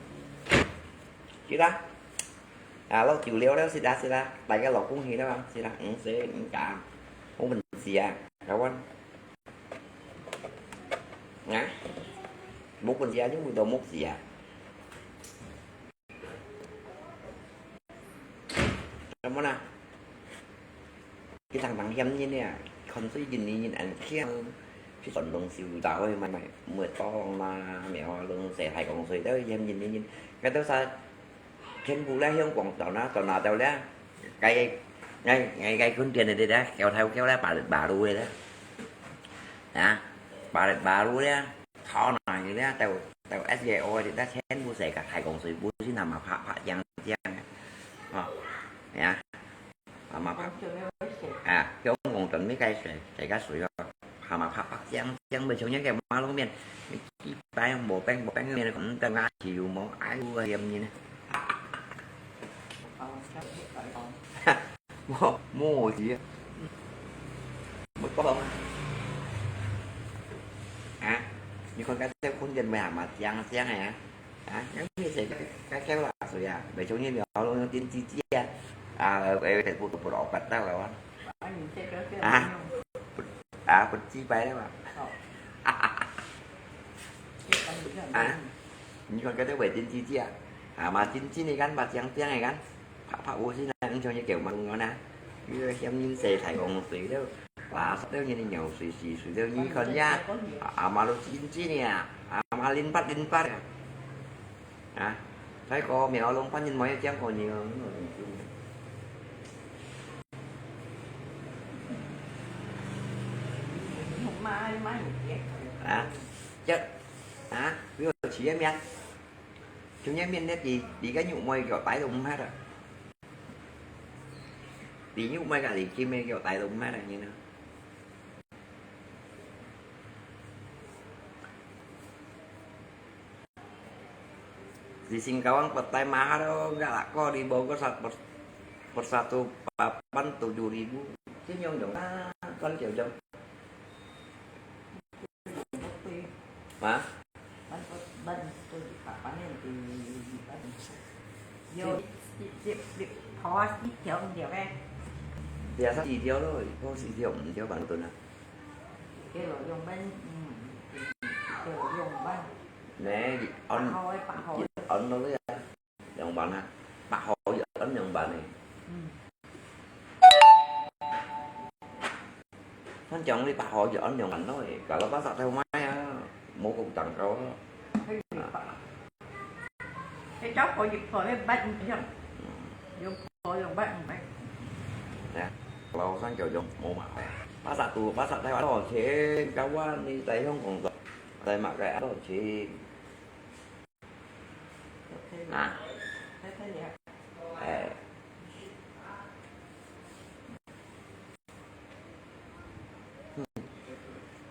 是啦，啊，老酒了了，是啦是啦，大家老公去了，是啦，嗯，所以唔敢，我们是啊，kawan。啊，冇本事啊，因为都冇事啊。 Kamu na? Kita tang hiam nyin ya, kon sui jin ni nyin an kiang. Pi son long siu ta oi mai mai, mui tong ma, mèo long se hai kong sui tao hiam nyin ni nyin. Ka tao sa, ken bu la hiong kuang tao na, tao na tao la. Cái, ngay, ngay cái cuốn tiền này đây đó, kéo theo kéo lá bà, bà đu đây đó. Hả? Bà, bà đu đây. Khó nói như thế, tao, tao S J O thì ta chén bu sẻ cả hai kong sui bu xin nằm mà phạ, phạ chang chang. Ờ. Ya. Ama pak. Ah, kiông kong tuần mi kai sui, kai ka sui ho. Ama pak pak siang siang bai chung yang kai ma long miên. Ki bai bo peng bo peng miên kong tang a chiu mo ai u hiam ni. Mo, mo gì? Mo to. Ah, ni kon ka te kun den ma ma siang siang ya. Hả? Ngắm như thế cái, cái kéo là rồi à? Vậy chung như nó luôn tin chi chi à? À, ờ, cái cái bộ bộ đỏ bật ra rồi à? À, bật chi bay đấy mà. À, như con cái đấy vậy tin chi chi à? À, mà tin chi này gắn, mà tiếng tiếng này gắn. Phạ phạ u si na, ung chong ye kêu mang ngon na. Yu hiam yin se thai kong sui deu. Wa sat deu yin nyo sui si sui deu nyi kon ya. Ama lu chin chin ya. Ama lin pat lin pat ya. Ha? Thai ko mèo long pan yin moi jang ko nyi. Ha? Chết. Ha? Ví dụ chỉ em nhá. Chúng nhé miền nét đi, đi cái nhụ môi kiểu tái lùng hát à. Đi nhụ môi cả đi chim mê kiểu tái lùng hát à như nào. Di Singkawang petai mahal dong, enggak lah kok di Bogor sat per, per satu papan tujuh ribu. Sini dong, dong. Ah, kalau jauh dong. Hả? Vô, vô, vô, vô, thò ít triệu, không triệu cái. Thì là sắp gì triệu thôi, có gì triệu, triệu bằng tuần à? Cái lỗ dùng bên, ừ, cái lỗ dùng bên. Nè, ăn, ăn nó đấy à. Dòng bánh hả? Bạc hổ với ấn dòng bánh này. Thân chồng đi bạc hổ với ấn dòng bánh thôi. Cả là bác sạc theo máy á. Mũ cũng chẳng có. Cái chó có dịp thôi, cái bánh cũng chẳng. Dùng có dùng bánh, bánh. Nè, lâu sáng kiểu dùng mũ mà. Bác sạc tù, bác sạc theo máy thôi. Thế, cháu quá đi tay không còn rồi. Tay mà cái áo thôi, chị. À. Ê.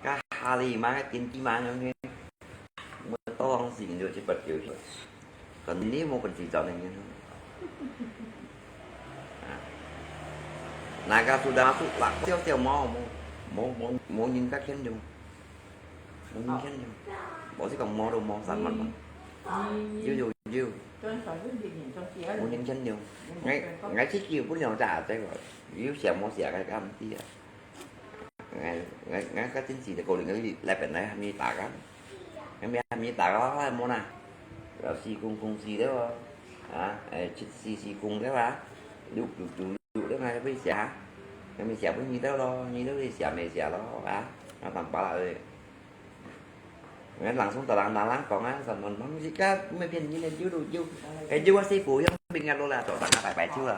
Ka hari ma, ka tin chi ma, ngon ngon. Mưa to, 四五六七八九十，可能你無本事找人家。啊，那个苏大叔，那个小小毛，無，無，無，無人家肯用，無人肯用，我是講毛都毛三萬萬，有有有，無人肯用。𠊎，𠊎自己有不了咋，這個有想無想，該个毋知啊。 𠊎，𠊎，𠊎个電視就高興，𠊎來本來還沒打開，還沒，還沒打開，無啦。有四空空四了哦，啊，誒，七四四空了啊，六六九六了，還沒寫，還沒寫分你兜咯，你兜會寫沒寫咯，啊，那當巴拉的。 𠊎人送到人，人人講啊，什麼東西个，毋係騙人个，有有有。誒，有啊，師傅，用兵啊，落來做人啊，拜拜手啊。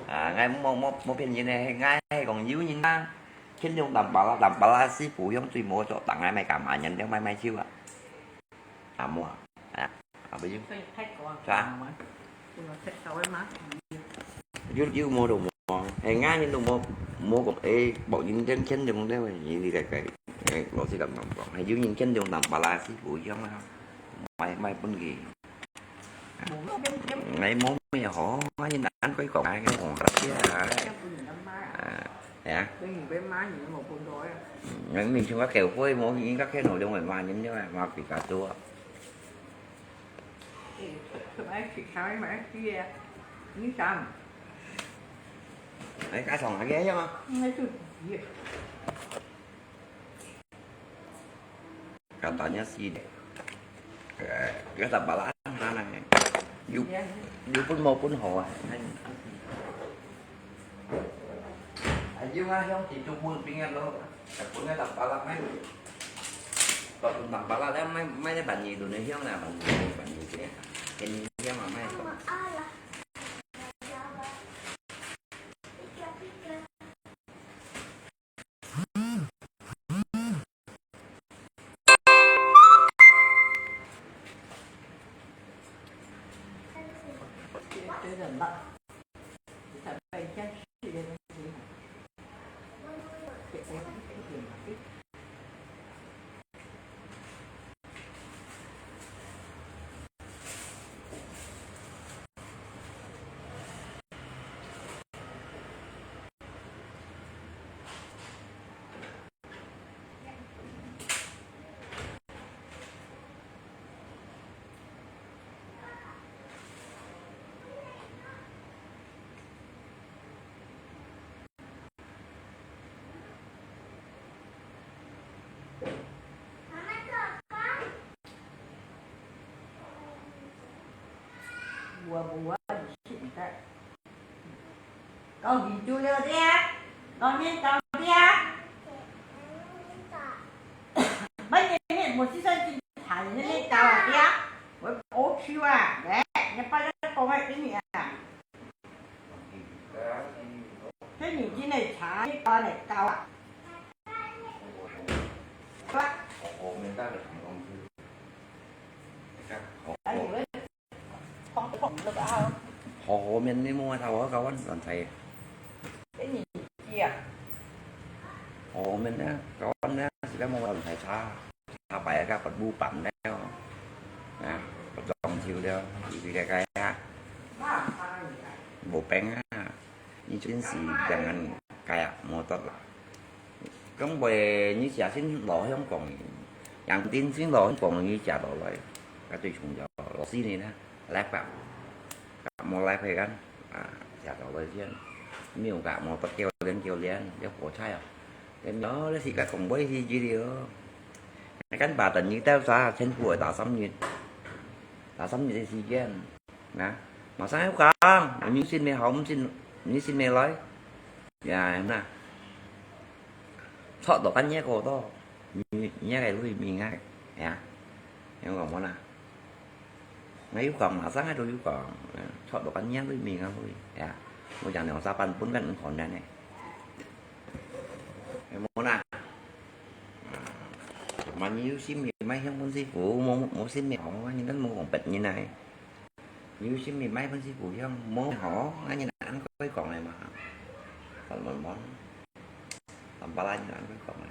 啊，𠊎無無無騙人个，𠊎係講有人啊，天龍打巴拉，打巴拉師傅用水無做，人啊，賣幹嘛人，賣賣手啊。啊，無啊，啊。 啊，毋係。所以泰國啊，是吧？有啊，泰國个嘛。有，有無就無，係，𠊎人都無，無講，誒，無人天，天龍了，你，你來，來，誒，老實咁講，係有人天龍打巴拉斯無用啊，賣，賣分佢。無，無，無。誒，無咩好，𠊎人難怪講，哎，講下去啊。要分人家賣啊。啊，係啊。所以你被罵，你都無分到呀。嗯，你像我教會，無人家看到兩個罵人，兩個罵比較多。 哎，愛去，愛買去个，你想？哎，加上那个样啊。应该就急。簡單也是的。哎，要打巴拉他呢，有，有分无分好啊。哎，有啊，像地主分兵啊咯，分个打巴拉咩？ Kalau tentang pala dah mai, mai dah banyi Indonesia lah, banyi, banyi sini. Indonesia mah mai. Buah-buah di sini, Kak. Kau gitu lo dia. Kau ni kau dia. Bánh này một xí xanh chín thải này, này tao à dia. Với ố chiu à. Đấy, nhà ba nó con ấy cái gì à. Cái gì chứ này thả cái con này tao à. Quá. Đấy, 好好面你摸头啊，搞完乱菜。给你姐啊。好好面呢，搞完呢，是在摸乱菜茶，茶摆个不不板了，啊，不装修了，一个个啊。无病啊，你真是这样个啊，无得啦。 講話你食先落香港，人真正落香港你食落來，啊最重要，老師你呢，來吧，無來陪กัน，啊，食落來先，沒有个，無得叫人叫人，要火菜啊。哦，你自家講話係知了。你看吧，等你到啥，全部打三日，打三日的時間。 Nah, masang yung kang, ni sin me hom sin, ni sin me loi. Ya, nah. Chọn được ăn nhé cô to. Nhé cái lui mi ngay. Ya. Yung kang mo na. Ngay yung kang, masang ngay yung kang. Chọn được ăn nhé lui mi ngay lui. Ya. Mo jang nang sa pan pun kan kon na ne. Mo na. Mà nhiều sim thì mai không con si phủ, mo mo sim thì không, nhưng nó mo còn bật như này. Nếu xin mì máy vẫn xin phủ hiong, món hổ, ngay như là ăn cái cọng này mà. Còn một món tầm ba lai như là ăn cái cọng này.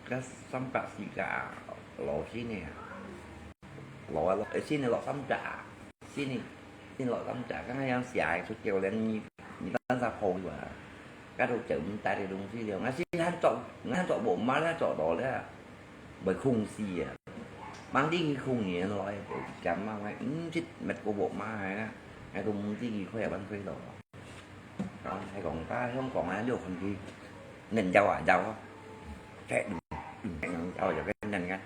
該三百四个啊，老新个啊，老啊，老，新个老三百啊，新个，新老三百，剛剛想寫个出去，連你，你單啥好啊？該都走毋得个東西了，𠊎先喊做，𠊎喊做無嘛，𠊎做到了，會空死啊！忙定去空年來，就講嘛，𠊎毋識乜个無嘛，𠊎都毋知佢開啊，還開到。 講，係講，該香港啊，你有看佢人搖啊搖啊，該，嗯，嗯，人搖啊搖，該人啊，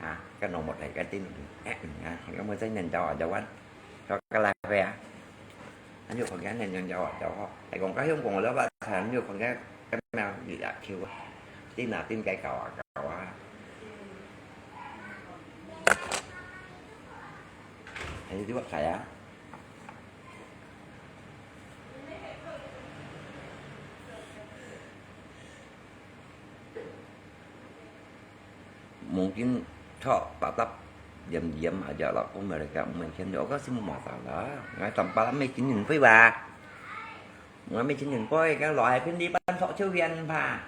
啊，該normal係該定，嗯，啊，有無在人搖啊搖啊？到該來回啊，你有看佢人搖啊搖啊？係講，該香港个老闆，你有看佢，該咩啊，你啊，跳啊，定啊定，該搞啊搞啊，還有啲乜嘢啊？ Mungkin chok tatap diam-diam aja lah, kok mereka mungkin juga sih mau masalah. Ngai tanpa lah mecin info ba. Ngai mecin info kan lo ai pin di pan sok chiu hian ba.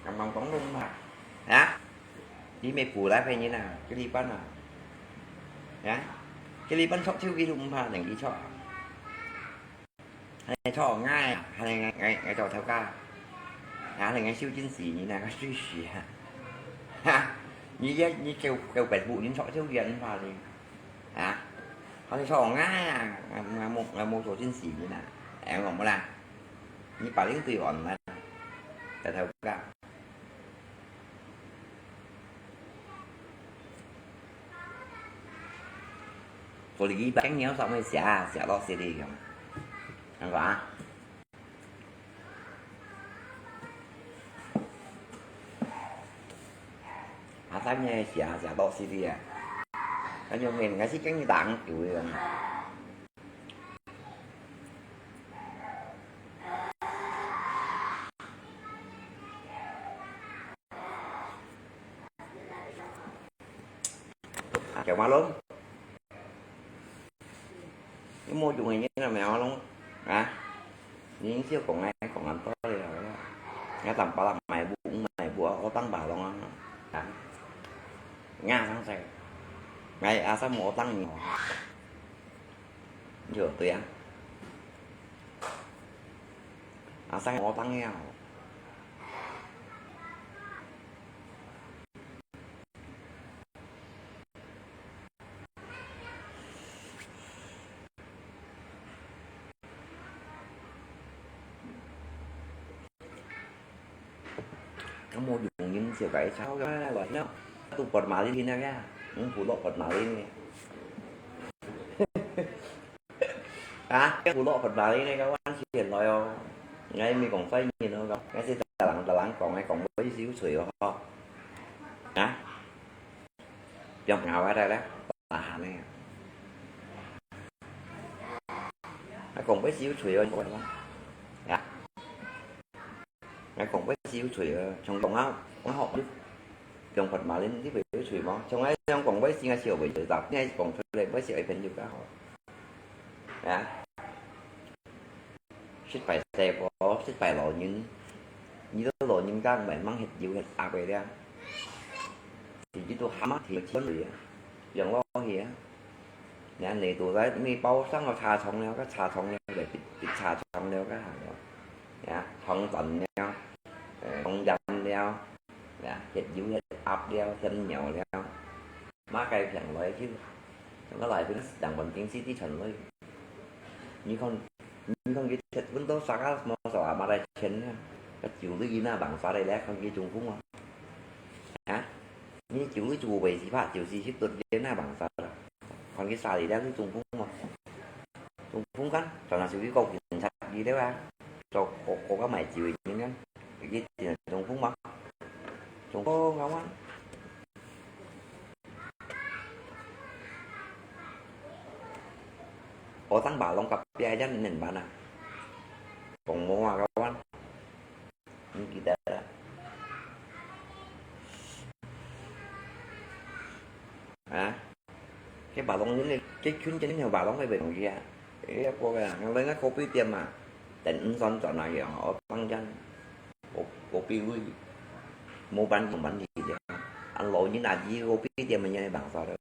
Kamang tong lung ba. Ya. Di me pu lai pin ni na, ke di pan na. Ya. Ke di pan sok chiu ki lung ba, nang ki chok. 還係坐𠊎啊，還係𠊎，𠊎，𠊎做頭家，啊，還係𠊎收真錢呢，𠊎最時啊。哈，你這，你叫，叫別屋人坐，就遠化哩，啊，還係坐𠊎啊，𠊎，𠊎無，𠊎無做真錢呢，哎，我無啦，你把人對岸啦，大頭家。 Kuli ba keng nyo sa mo siya, siya lo sili yung. Ang ba? Asa niya siya, siya lo sili ya. Kan yung ngin, ngasi keng ni dang, yung. Kẹo má lốm. Ini mau jung ini na mèo lông. Hả? Ini siêu kong ai kong ăn to đi rồi đó. Ngã tầm pa lăng mày bu, mày bu ô tăng ba lông á. Hả? Ngã sang xe. Mày à sao mua tăng nhiều? Nhiều tuyệt. À sao mua tăng nhiều? Kamu dùng những siêu cái sao cái loại nó tụ bật mà lên kia, những phủ lộ bật mà lên kia. Hả? Cái phủ lộ bật mà lên này các bạn chuyện nói không? Ngay mình cũng phải nhìn nó không? Ngay sẽ ta lắng ta lắng còn ngay còn với xíu sủi ho. Hả? Dòng ngào ở đây đó. Tahan eh. Ai kong bai siu chui oi. Ya. Ai kong bai siu chui oi. Chong dong a, a hok. Dong pat ma lin di bai chui mo. Chong ai chong kong bai siu a siu bai chui tap. Ni ai kong chui bai siu ai pen yu ka hok. Ya. Sít phải xe bó, sít phải lò nhín. Nhí đó lò nhín gang mày măng hết dịu hết ạc vậy đấy. Thì chứ tôi hám thì chiến lụy á. Yang lo thì á. Nè, nè, tụi cái mi bao sang nó trà sống leo, cái trà sống leo, để bị, bị trà sống leo, cái hàng đó. Nè, thông tận leo, ờ, thông dặm leo. Nè, hết dịu hết áp leo, thêm nhiều leo. Má cay phiền lưới chứ. Trong cái loại phim đảng quần chính sĩ tí trần lưới. Như không, như không cái chết vẫn tốt sao các món sao mà đây chiến nha. Cái chiều lưới na bằng sao đây lẽ không cái Trung Quốc mà. Hả? Ni chiu lu chu bai si pha, chiu si si tut ye na bang sa. Kon ki sa li da lu Trung Quốc ma. Trung Quốc kan, cho na siu ki kok kin sa ki de wa. Cho kok kok ka mai chiu ni kan. Ki ti Trung Quốc ma. Trung Quốc ka wan. Ô tăng ba long kap pia yan nen ba na. Kong mo ka wan. Hông kì ta. Hả? Cái bà Long Yến này, cái chuyến trên nhiều bà Long phải về bằng kia. Ê, cô kìa, ngang lên cái cô pi tiêm mà. Tỉnh Ấn Son chọn này, ở Tăng Chân. Cô, cô pi lui. 無辦法，無辦法个。啊，老人啊，佢个必點个，你辦法了。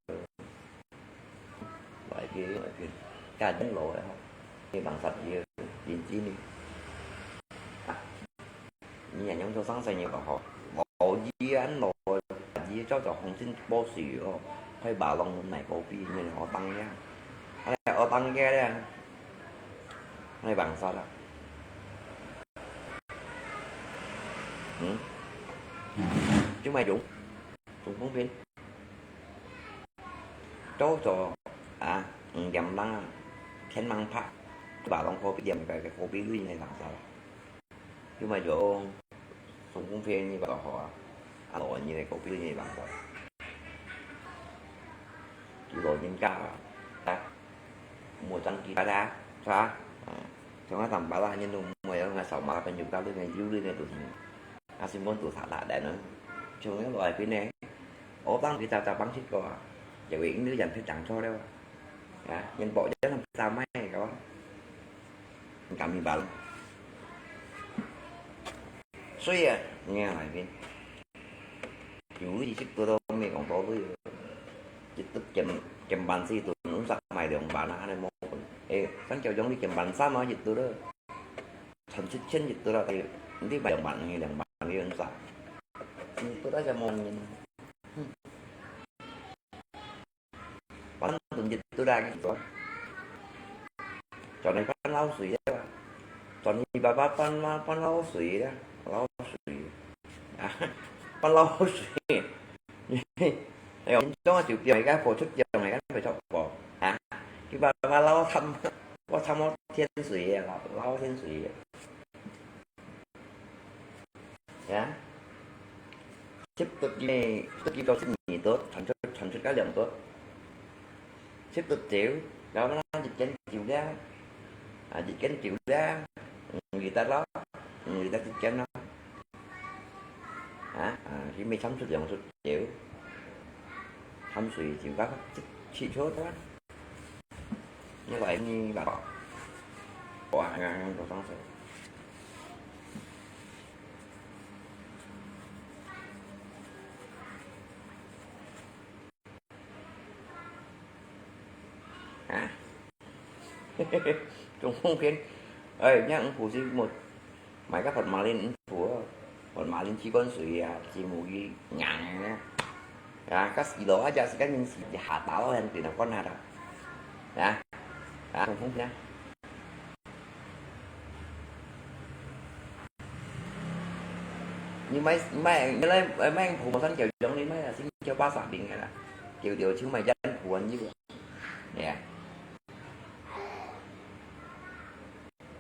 來去，來去，家庭老个吼，你辦法个，認真个。啊，你也用做生生意个吼，老人啊，老个，佢照照紅星保水哦，開把弄買个必，你好當个，啊，好當个咧。 你辦法啦。嗯？就買種，種方便。早早啊，五點半啊，天光白，把弄可以點个，可以類个辦法啦。就買種，種方便个就好啊。啊，老人个可以類个办法。佢老人家啊，啊， 無張機啦，係吧？啊，像𠊎當爸啦，你都無有，𠊎掃碼朋友家裡面有裡面都係，啊，新聞都查查來呢。像你來邊呢，我幫佢查查幫佢個啊，因為你人去講錯了啊，啊，人保人查買個，你敢明白？所以啊，你看來邊。 有一直都都沒講道理，一直兼兼辦事都毋使買兩萬啊，恁樣無分。誒，三角用你兼辦三啊，一直都，賺七千一直都，你買兩萬，兩萬你毋使，你不但係無人，哼。 反正一直都來去做。轉來半老水个吧，轉去爸爸半老半老水个，老水啊，半老水。哎喲，你總係就變个，付出變个，袂錯無？啊，你爸爸老慘，我慘我天水个，老老天水个。 呀，十多支呢，十多支到十二多，傳出傳出个兩多，十多條，然後呢，一間九兩，啊，一間九兩，嗯，二得咯，嗯，二得一間咯，啊，啊，佢咪參出兩出條，參水就个七七出啦。 你來你來吧。哇，剛剛多少歲？啊？中風片，哎，你看五虎是沒 買个福馬林毋好哦，福馬林試管水啊，真無佢硬个。啊，該時落啊，就係該年時下打落去，變到乾下啦。啊，啊，痛痛啊！你買買買買普通三角種，你買啊，先叫巴沙餅个啦，叫叫就買一普安一个，哎呀。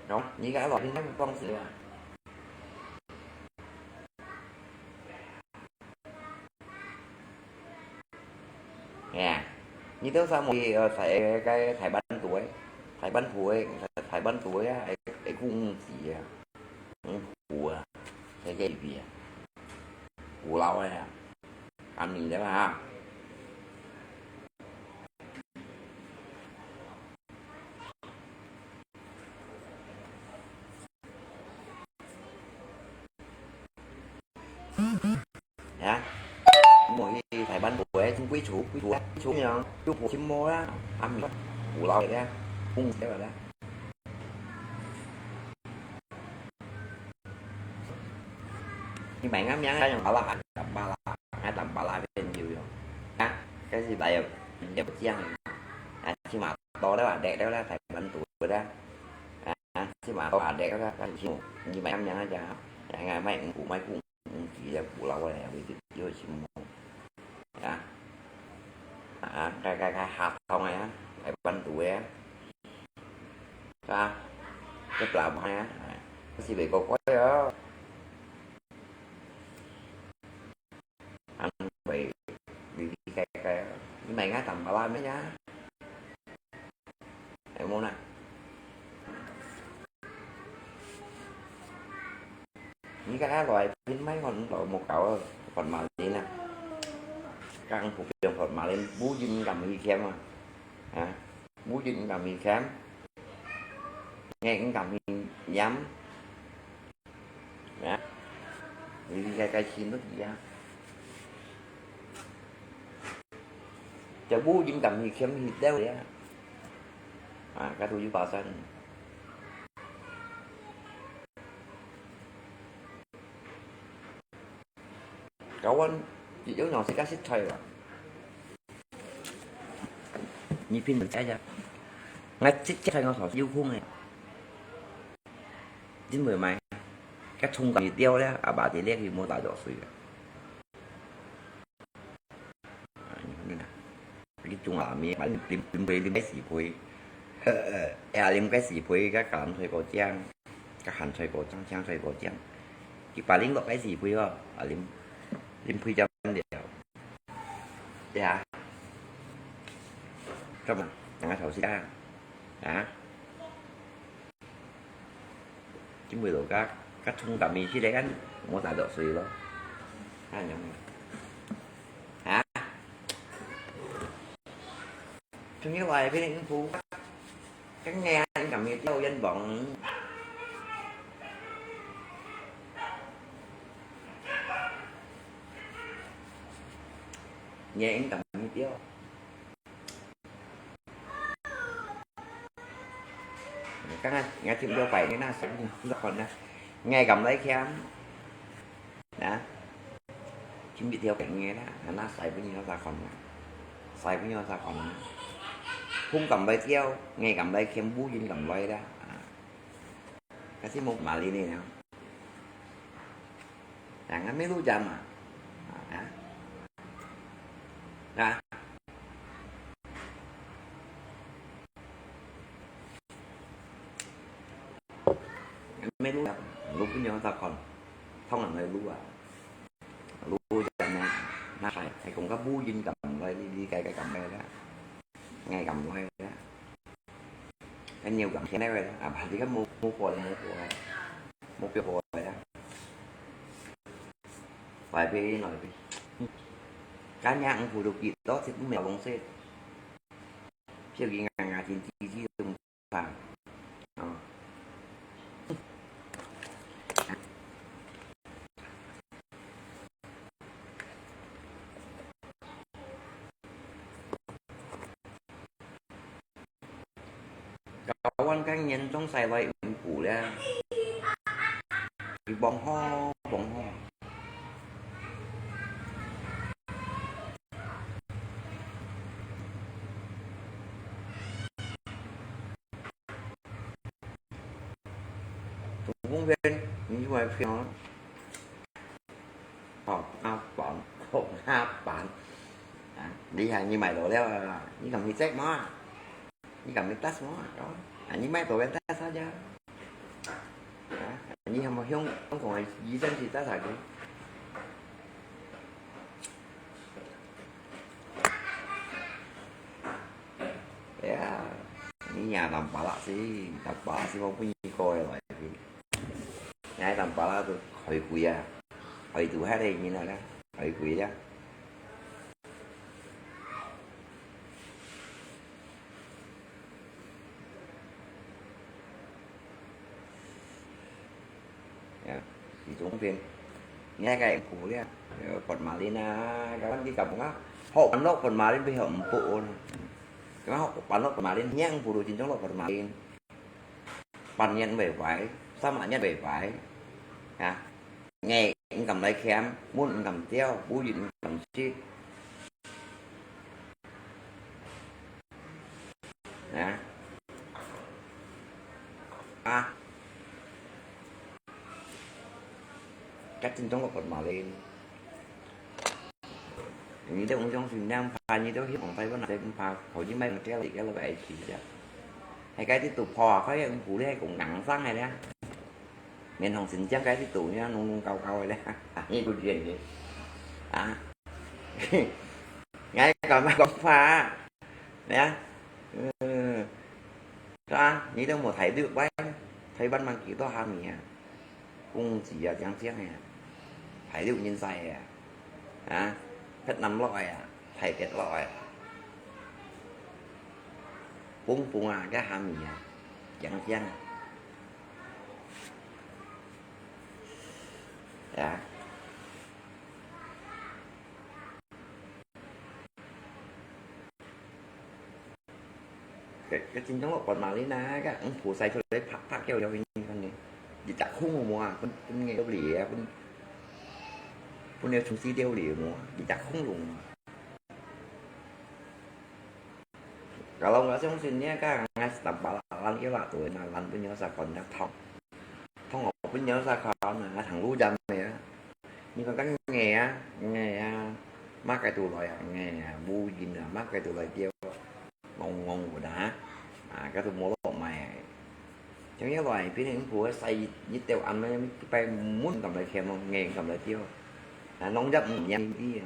喏，你个老先生放水啊。哎呀，你都上網去，呃，在該台灣讀个，台灣讀个，台灣讀个啊，會，會顧毋住啊，嗯，苦啊，在這裡邊啊，苦老个啊，甘你的嘛哈。 啊，莫去台灣買，真貴，貴，貴，貴，貴，貴，貴，無啦，啊，毋係，有老个，公司个啦。 你買个名啊，用巴拉，巴拉，還當巴拉變有用。啊，這是來有，也不講。啊，起碼到了啊，得了啦，台灣讀的啦。啊，起碼到啊，得了啦，但是你買个名啊，講，哎呀，買五股，買股，五級的股了，我也會有什麼。啊，啊，該，該，該合同的啊，台灣讀的啊。 啊，這不啦嘛呀，這是美國過來哦。啊，會，你，你，你買个淡薄仔咩呀？有無啦？你看啊，來，你買个，你都無搞啊，福馬林啊。講普遍福馬林，無人敢去簽啊。啊？ 無人敢去簽，也毋敢去驗。啊，你个个心都一樣。這烏蠅敢去，敢去了呀？啊，該都有發生。該阮一樣樣食个食材啊。你平常在家，我食食材我好有空个，真會買。該蔥敢去掉了，阿爸在這去無打著水个。 啊，你看啊，你中下面，啉，啉，啉杯，啉个四杯。哎呀，啉个四杯，該鹹菜過靚，該鹹菜過靚，青菜過靚。佢把啉落个四杯哦，啊，啉，啉杯靚了。呀，幹嘛？兩個小時啊？啊？ 今晡日个，个蔥甘味起來看，無打著水咯。看有無？啊？從這外邊一步，跟人家敢有掉煙網？人家敢有掉？ 剛剛𠊎聽到擺你那聲音，你看呢？𠊎敢來看，啊？今日條緊个啦，那晒分你那啥看啦，晒分你那啥看啦。風敢來掉，𠊎敢來看，烏蠅敢來啦，啊？ Kasi mo malini no? Ang may luja ma. Ah. Ah. Ang may luja. Lu punya sa kon. Thông ang may lu à. Lu jam na. Na sai. Sai kong ka bu yin kam lai, li li kai kai kam lai la. Ngai kam lai la. Cái nhiều gặm thế này rồi đó. À, bà đi cái mua, mua quà là mua quà. Mua cái quà rồi đó. Phải về nói về. Cá nhà ăn phủ được kịp đó thì cũng mèo bóng xếp. Chiều kì ngà ngà chín chín chín đồng vàng. Ờ. Kawan kan nyen trong sai lai ung pu le. Bong ho, bong ho. Tung kung pen, ni mai phiang. Họp áp bản, họp áp bản. À, đi hàng như mày đổ leo, à, như cầm cái check mà. Như cầm cái test mà, đó. À, như mày đổ cái test sao chứ? À, như hàng mà hiông, không còn là gì dân thì test hả kì? Ya, ni ya tampalak si, tampalak si mau punya kau ya, lah. Ngai tampalak tu, hoi kui ya. Hoi tu hai deh ni lah, hoi kui ya. Ya, di Trung Phiên. Nghe cái phủ đi à. Port Malin à, cái văn đi cặp ngá. Họ bán lốc Port Malin bây họ mpụ nè. Cái họ bán lốc Port Malin, nhang phủ đồ chính trong lốc Port Malin. Bán nhận bảy vải, sao mà nhận bảy vải. Hả? Nghe cũng cầm lấy khem, muốn cũng cầm tiêu, bố gì cũng cầm ship. Hả? À. Cắt trên trong lốc Port Malin. Ni tao ung jong sin nam pha, ni tao hiệp ong tai ban na tao pha, khổ như mày mà kéo lại kéo lại vậy thì chứ. Hai cái tiếp tục phò, khói ung phủ đi, hai cũng nắng sang hai đấy. Miền Hồng xin chăng cái tiếp tục nha, nung nung cao cao đấy. Ni câu chuyện gì? À. Ngay cả mày có pha. Nè. Ừ. Sao? Ni tao một thầy được bánh. Thầy bánh mang kỹ tao ham nhỉ? Kung chỉ à, chăng chiang à. Thầy được nhìn sai à. Hả? Phết năm loại à. Thầy kết loại à. Pung pung à, cái ham nhỉ? Chăng chiang à. Ya. 个，个真正落跋馬鈴啊，个五步賽出來拍，拍叫了，你看呢，一隻空無啊，分，分𠊎料理啊，分，分了出去料理無啊，一隻空無啊。Kalau nggak相信呢，个，𠊎係打巴拉，咱叫啦，對，那咱分了啥款个痛。 同學分享一下看啊，行路站个啊。你看，該𠊎啊，𠊎啊，麼个都來啊，𠊎啊，烏蠅啊，麼个都來釣啊，戇戇个啊，啊，該都無落賣啊。像一來，變成婆使一條暗暝，一擺門敢來牽哦，𠊎敢來釣，啊，農業毋贏佢啊。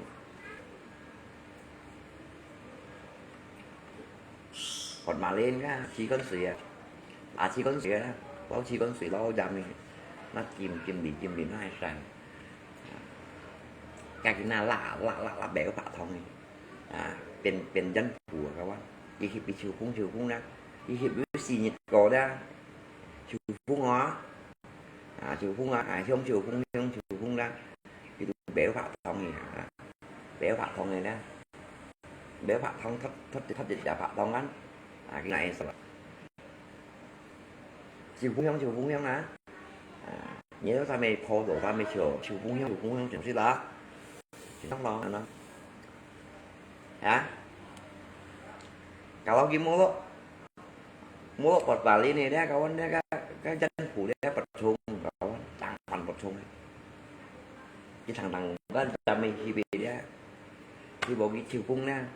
滑馬鈴啊，試滾水啊，啊，試滾水啊，撈試滾水撈入去，那浸浸味浸味那還香。啊，該佢那辣辣辣辣，袂有白糖个，啊，變變真苦啊，个哇，佢翕佢秋風秋風啦，佢翕有四日過啦，秋風啊，啊，秋風啊，啊，香秋風香秋風啦，佢都袂有白糖个啊，袂有白糖个啦。 袂白糖，脫脫脫一隻白糖啊，啊，佢哪會使？秋風香，秋風香啊！啊，你有啥物葡萄，啥物樹，秋風香，秋風香就係啦。就當咯，安呢。啊？搞到佢無咯，無咯，跋馬鈴呢，你搞阮那個，該人苦咧，不衝，搞阮當飯不衝。佢常常，咱咱們去別咧。 佢無去秋風呢，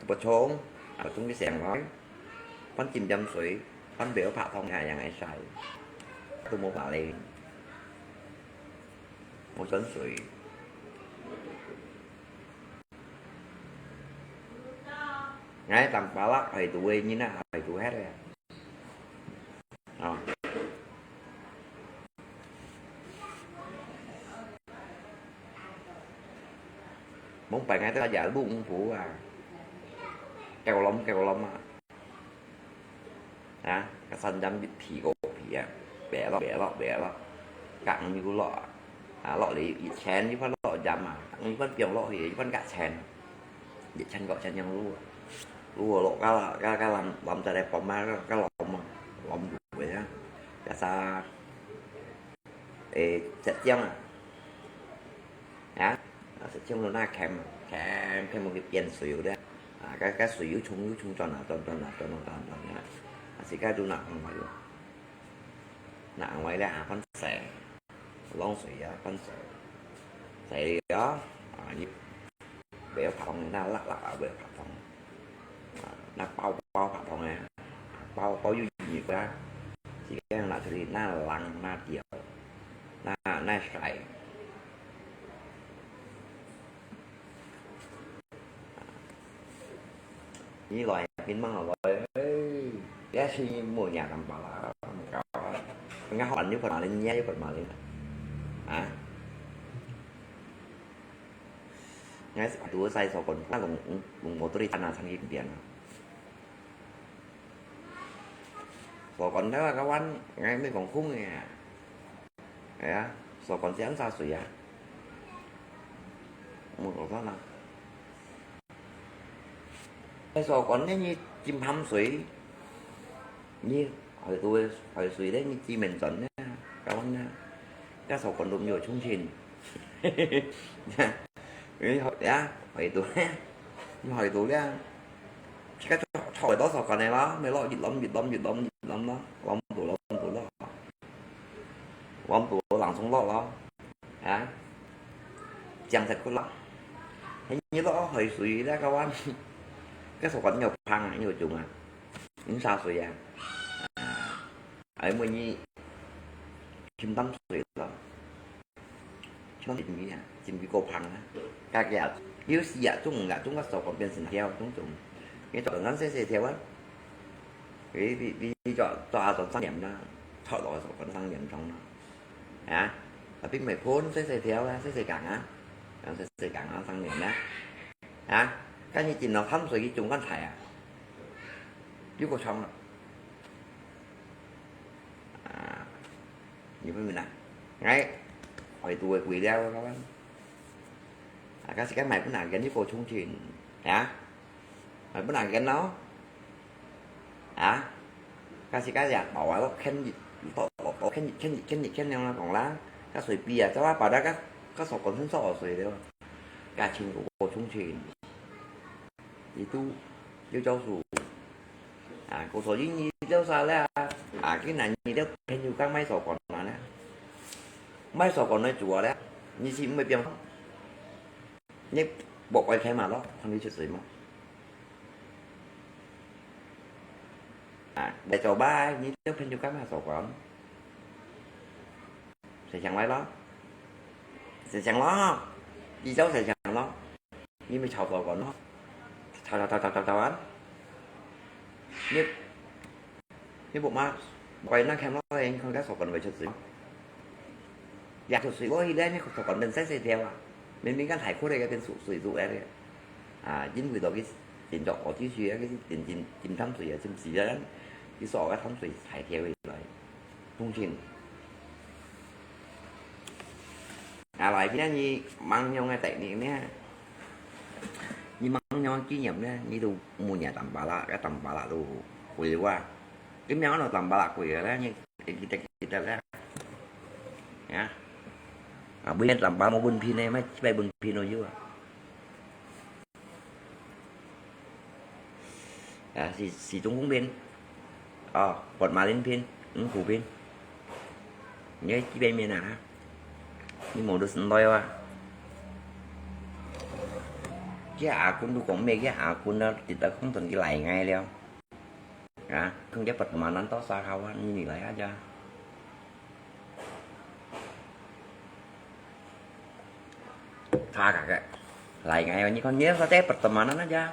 不衝，啊，衝去城外，翻浸浸水，翻袂有白糖那樣个晒，都無法咧，無泉水。𠊎當巴拉，係都會人啊，係都係咧。 啊。往擺𠊎兜也弄布啊，狗籠狗籠啊，啊，該山針皮个皮啊，白落白落白落，梗有落啊，啊，落了一千，一般落針啊，一般放落去，一般價錢。 一千塊錢樣路，路落到該該南南在來bomb啊，該南啊，南路个啊，該啥，誒，浙江啊，啊，啊，浙江路那camp camp camp去變水油个，啊，該該水油沖油沖轉啊，轉轉啊，轉轉轉轉啊，啊，自家都拿紅位咯，拿紅位咧啊，反正浪水啊，反正，所以啊，啊，你。 袂曉拍糖，那辣辣啊，袂曉拍糖。啊，那包包拍糖个，包包又熱个，時間拿出去，那冷那掉，那那晒。你來，變慢來，哎，也是無人敢包啦，搞啊，人家好玩又不拿人家又不拿人，啊？ 𠊎係堵在鎖管，那攏攏無對你賺啊，賺一點啊。鎖管那個灣，𠊎毋係講空个啊。係啊，鎖管係恁樣水啊。無講啥啦。該鎖管呢，你浸鹹水，你海肚个海水呢，你浸面轉呢，搞完呢，該鎖管都毋會沖清。 你好呀，海肚咧，你海肚咧，自家坐坐到鎖管个咯，咪落，越淋越淋越淋越淋咯，淋到淋到咯，淋到冷沖落咯，啊，正食骨咯。你落海水咧，个話，該鎖管有芳啊，有種啊，有啥水啊？啊，哎，每日浸淡水咯。 像金魚啊，金魚過胖啊，家己啊，有時啊，中啊，中个手工變成條，中中，你做人細細條啊，你你你你做做下做三年啦，出來手工三年鐘啦，啊，tapi每盆細細條啊，細細梗啊，細細梗啊，三年啦，啊，但是浸落淡水去中間大啊，又過長了。 啊，你明白啦？哎，海肚个貴了，各位。啊，假使講買分人揀，你過重慶，啊，買分人揀咯。啊，該時該日包啊，落牽一，落落落牽一牽一牽一牽兩下講啦，該水杯啊，走啊，包到該該手管伸手水了，該錢个過重錢，佢都要交數。啊，故所以你了啥了啊？啊，今日你了朋友講買手管啊了，買手管來做啊了，你是毋會變，你莫怪開嘛咯，同你出水嘛。 啊，來做吧，你就朋友幹嘛做工？誰想來咯？誰想咯？你就誰想咯？你咪炒做工咯？炒炒炒炒炒炒完，你你不嘛，怪那看咯，你看該做工會出水。 也就水落去咧，你手管燈細細條啊，明明講大箍个，變水水做个咧。啊，因為落去點著我就水啊，去點點點淡水啊，真是啊，你所个淡水排掉起來，通清。啊，來，今日你忙用个technique呢？你忙用个經驗呢？你都每日淡巴拉，个淡巴拉都會哇。你明明淡巴拉會个咧，你 你記得記得咧。啊，啊，每日淡巴無分片呢，乜幾擺分片都有啊。啊，是是中風片，哦，發麻癲片，五苦片，你幾擺面啊？你無都係來啊？佢阿君都講咩？佢阿君啊，直接講同佢來𠊎了。 啊，佢个pertemanan tosa kawan，你來啊？他个，來，哎，你看，你说这pertemanan aja，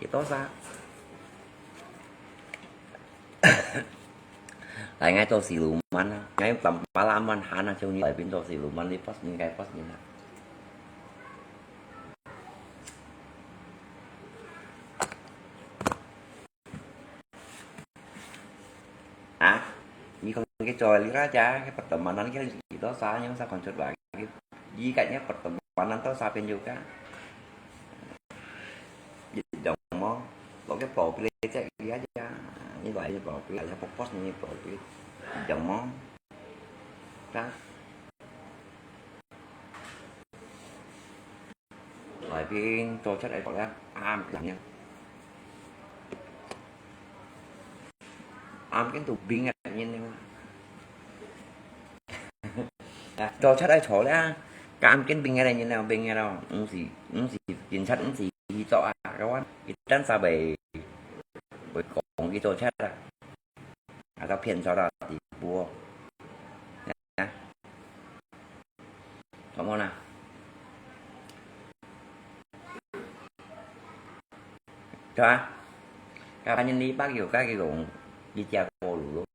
佢tosa。來，𠊎做siluman啊，𠊎用palaman han啊，像你來邊做siluman，你pos，你該pos你啊。 啊，你講佢做lira aja，佢pertemanan佢幾多啥，yang sa koncut lagi。佢个pertemanan tosa pun juga。一樣麼？落个寶貝仔，你aja，你來寶貝，aja pos你寶貝，一樣麼？啊？ 來邊做出來講咧，啱緊啊！啱緊都冰啊，人呢！做出來錯咧，啱緊冰啊，人呢，冰啊咯，毋係毋係警察，毋係去做啊，kawan，一旦sabai會講佢做出啊。 啊，到騙到到底部哦。啊，懂無啦？對啊，甲人你北有甲佢講，你食過路咯。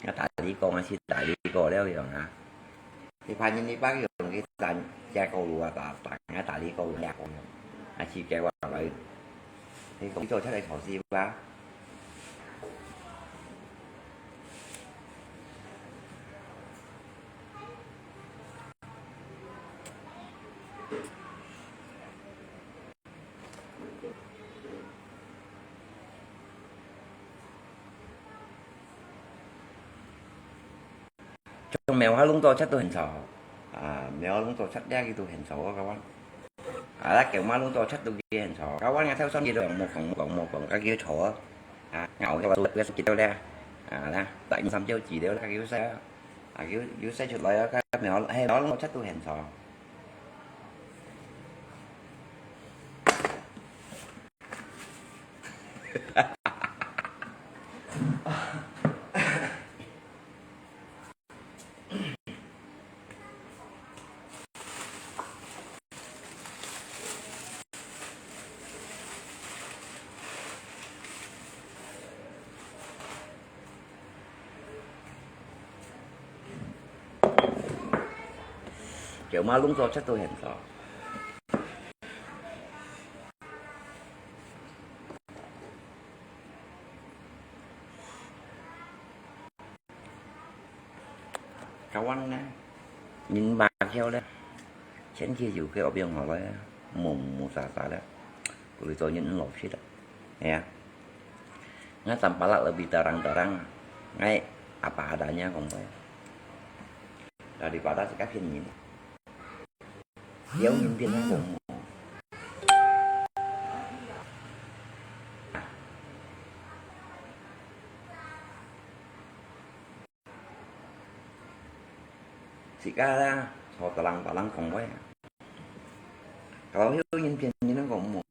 啊，大理講啊，是大理過了樣啊。 你怕人你爸用个蛋，加高炉啊，打打人家打理高炉，啊，去给我来，你讲做出来炒西瓜。 像苗下弄到出都很吵，啊，苗下弄到出這个都很吵啊，kawan。啊，那狗嘛弄到出都很吵，kawan啊，跳上去都莫講莫講莫講，該叫吵啊。啊，咬个都不要記得了，啊，那，大人三九幾了，該叫啥啊？啊，叫叫晒出來啊，該苗，嘿，苗弄到出都很吵。 就嘛弄到出都很吵。 Kawan呢，人嘛巧咧，前期就去學兵學來啊，無無啥啥咧，為做人老實啦，係啊。Ngai tampalak lebih terang-terang. Ngai apa adanya kong pai. Daripada sikap pin ini. Dia pin pin kong mo. Sikap lah, so terang-terang kong pai. Kalau hiu pin pin ini kong mo.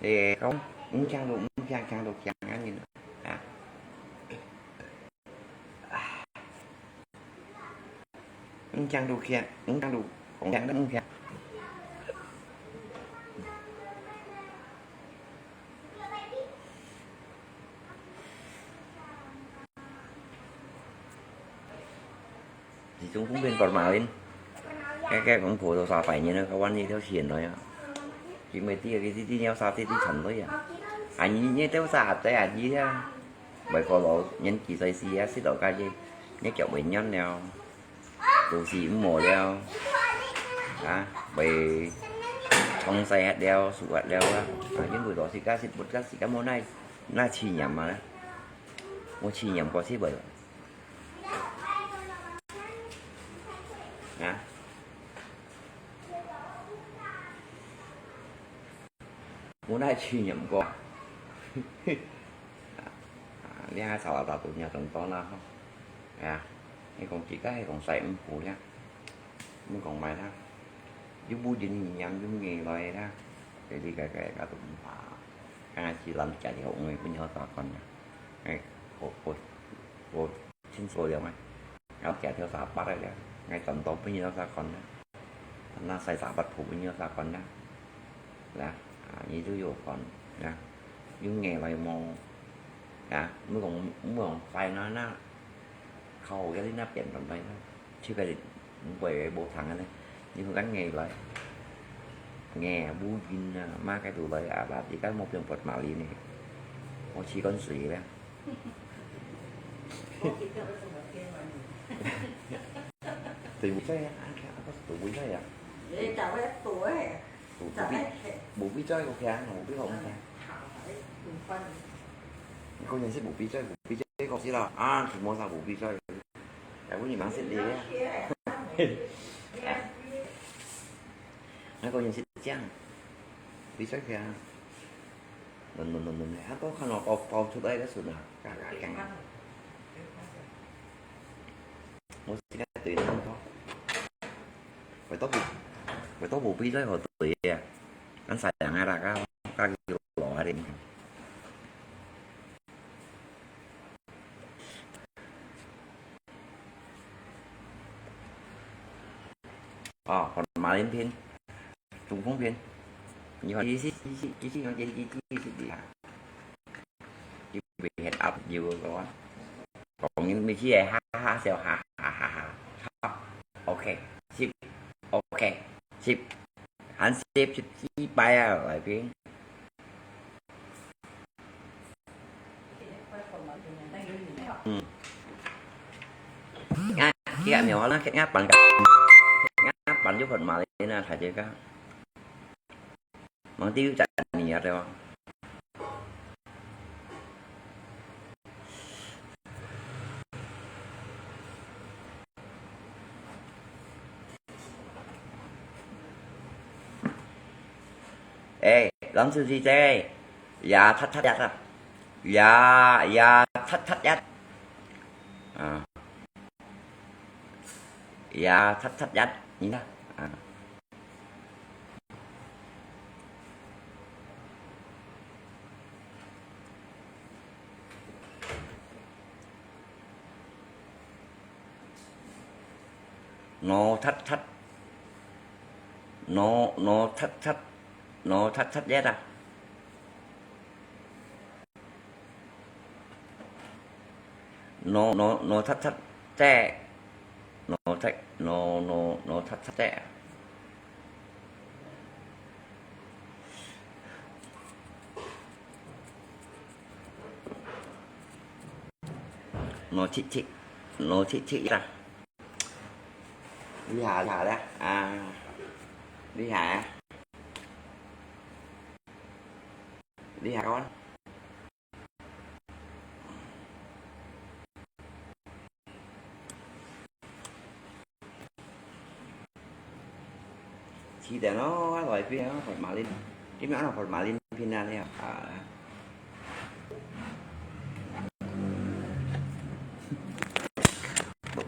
Ê, không, không chang đủ, không chang, chang đủ chang ăn nhìn. À. Không chang đủ kia, không chang đủ, không chang đủ kia. Di chung kung pin formalin. Kaya, kaya kung photo sa pai niya na kawan niya daw siyan loy ah. Di mai ti, di, di, di niya sa ti, di chan loy ah. Ani niya daw sa ate ani ya. Bai ko lo, nian ki sai si ya, si lo ka ye. Niya kiao bai nian liao. Tu si mo liao. Ha, bai chong sai hat liao, su hat liao ah. Ha, yun bai lo si ka, si bút ka, si ka mo nai. Na chi niam ma. Mo chi niam ko si bai. Hả? Muốn nói chi nhầm qua. Lia sao ta tu nya tong to na ho. Ya. Ni kong chi ka, ni kong sai ung pu lia. Mun kong mai ta. Yu bu jin ni nyam yu nge loi ta. Jadi ka ka ka tu pa. Ka chi lam cha di ho nge pun yo ta kon na. Ai, ko ko ko. Chin so liao ngai. Ngau kia thiau sa pat liao. Ngai chọn to pun yo sa kon na. Na sai sa pat phu pun yo sa kon na. La, a, ni tu yo kon na. Yung nge lai mo. Na, mu kong mu kong sai na na. Khâu ya li na pian kon lai na. Chi ka li mu koi bo thang na. Ni hu kan nge lai. Nge bu yin na, ma kai tu lai a, la ti kan mo pian pot ma li ni. Mo chi kon sui liao. Tôi bụi trai á, ăn khéo có tụi bụi trai á. Ê, chào bé tuổi. Tụi bụi bi, bụi bi trai có khéo, bụi bi hồng khéo. Có nhận識 bụi bi trai, bụi bi trai có gì là, à, thì mua sao 'bụi bi trai. Chả có gì mắng xịt đi á. Nó có nhận識 這樣. 'Bụi bi trai khéo. นั่นๆๆๆ ถ้าโตข้างนอกเอา เอาชุดอะไรก็สุดนะ กล้าๆ แข่ง โอ้ย สิได้ตื่นเต้นเขา ไปโต๊ะบุก ไปโต๊ะบุกพี่ด้วยหัวตุ๋ยอ่ะ นั่นใส่อย่างไรล่ะ ก็ ก็อยู่หล่ออะไรนี่ อ๋อ คนมาเล่นพิน ถุงพงพิน ยี่ห้อ จีซี จีซี จีซี ของเจน จีซี สิบดี ค่ะ อยู่ไปเฮ็ดอัพอยู่ก่อน ของนี้ไม่ใช่ ฮ่าฮ่าเซลฮ่าฮ่าฮ่าฮ่า ครับ โอเค สิบ โอเค สิบ หัน สิบ สิบสี่ ไปอ่ะ หลายเพลง อืม งะ เกียร์เหมียวนะ เกียร์งะปั่นกับ เกียร์งะปั่นอยู่ผลมาเลยนะ ถ่ายเจอกัน บางทีรู้จักหนีอะไรวะ เอ้ย ลองซื้อสิเจ้ย อย่าทัดทัดยัดอ่ะ อย่า อย่าทัดทัดยัด อ่า อย่าทัดทัดยัด นี่นะ อ่า โนทัดทัด โน โนทัดทัด โนทัดทัดแย่ละ โน โน โนทัดทัดแจ้ โนทัด โน โน โนทัดทัดแจ้ โนทิทิ โนทิทิละ你好，你好的啊，你好啊，你好，各位。七點咯，來邊啊，Fort Malin。今日啊，Fort Malin邊啊，你啊。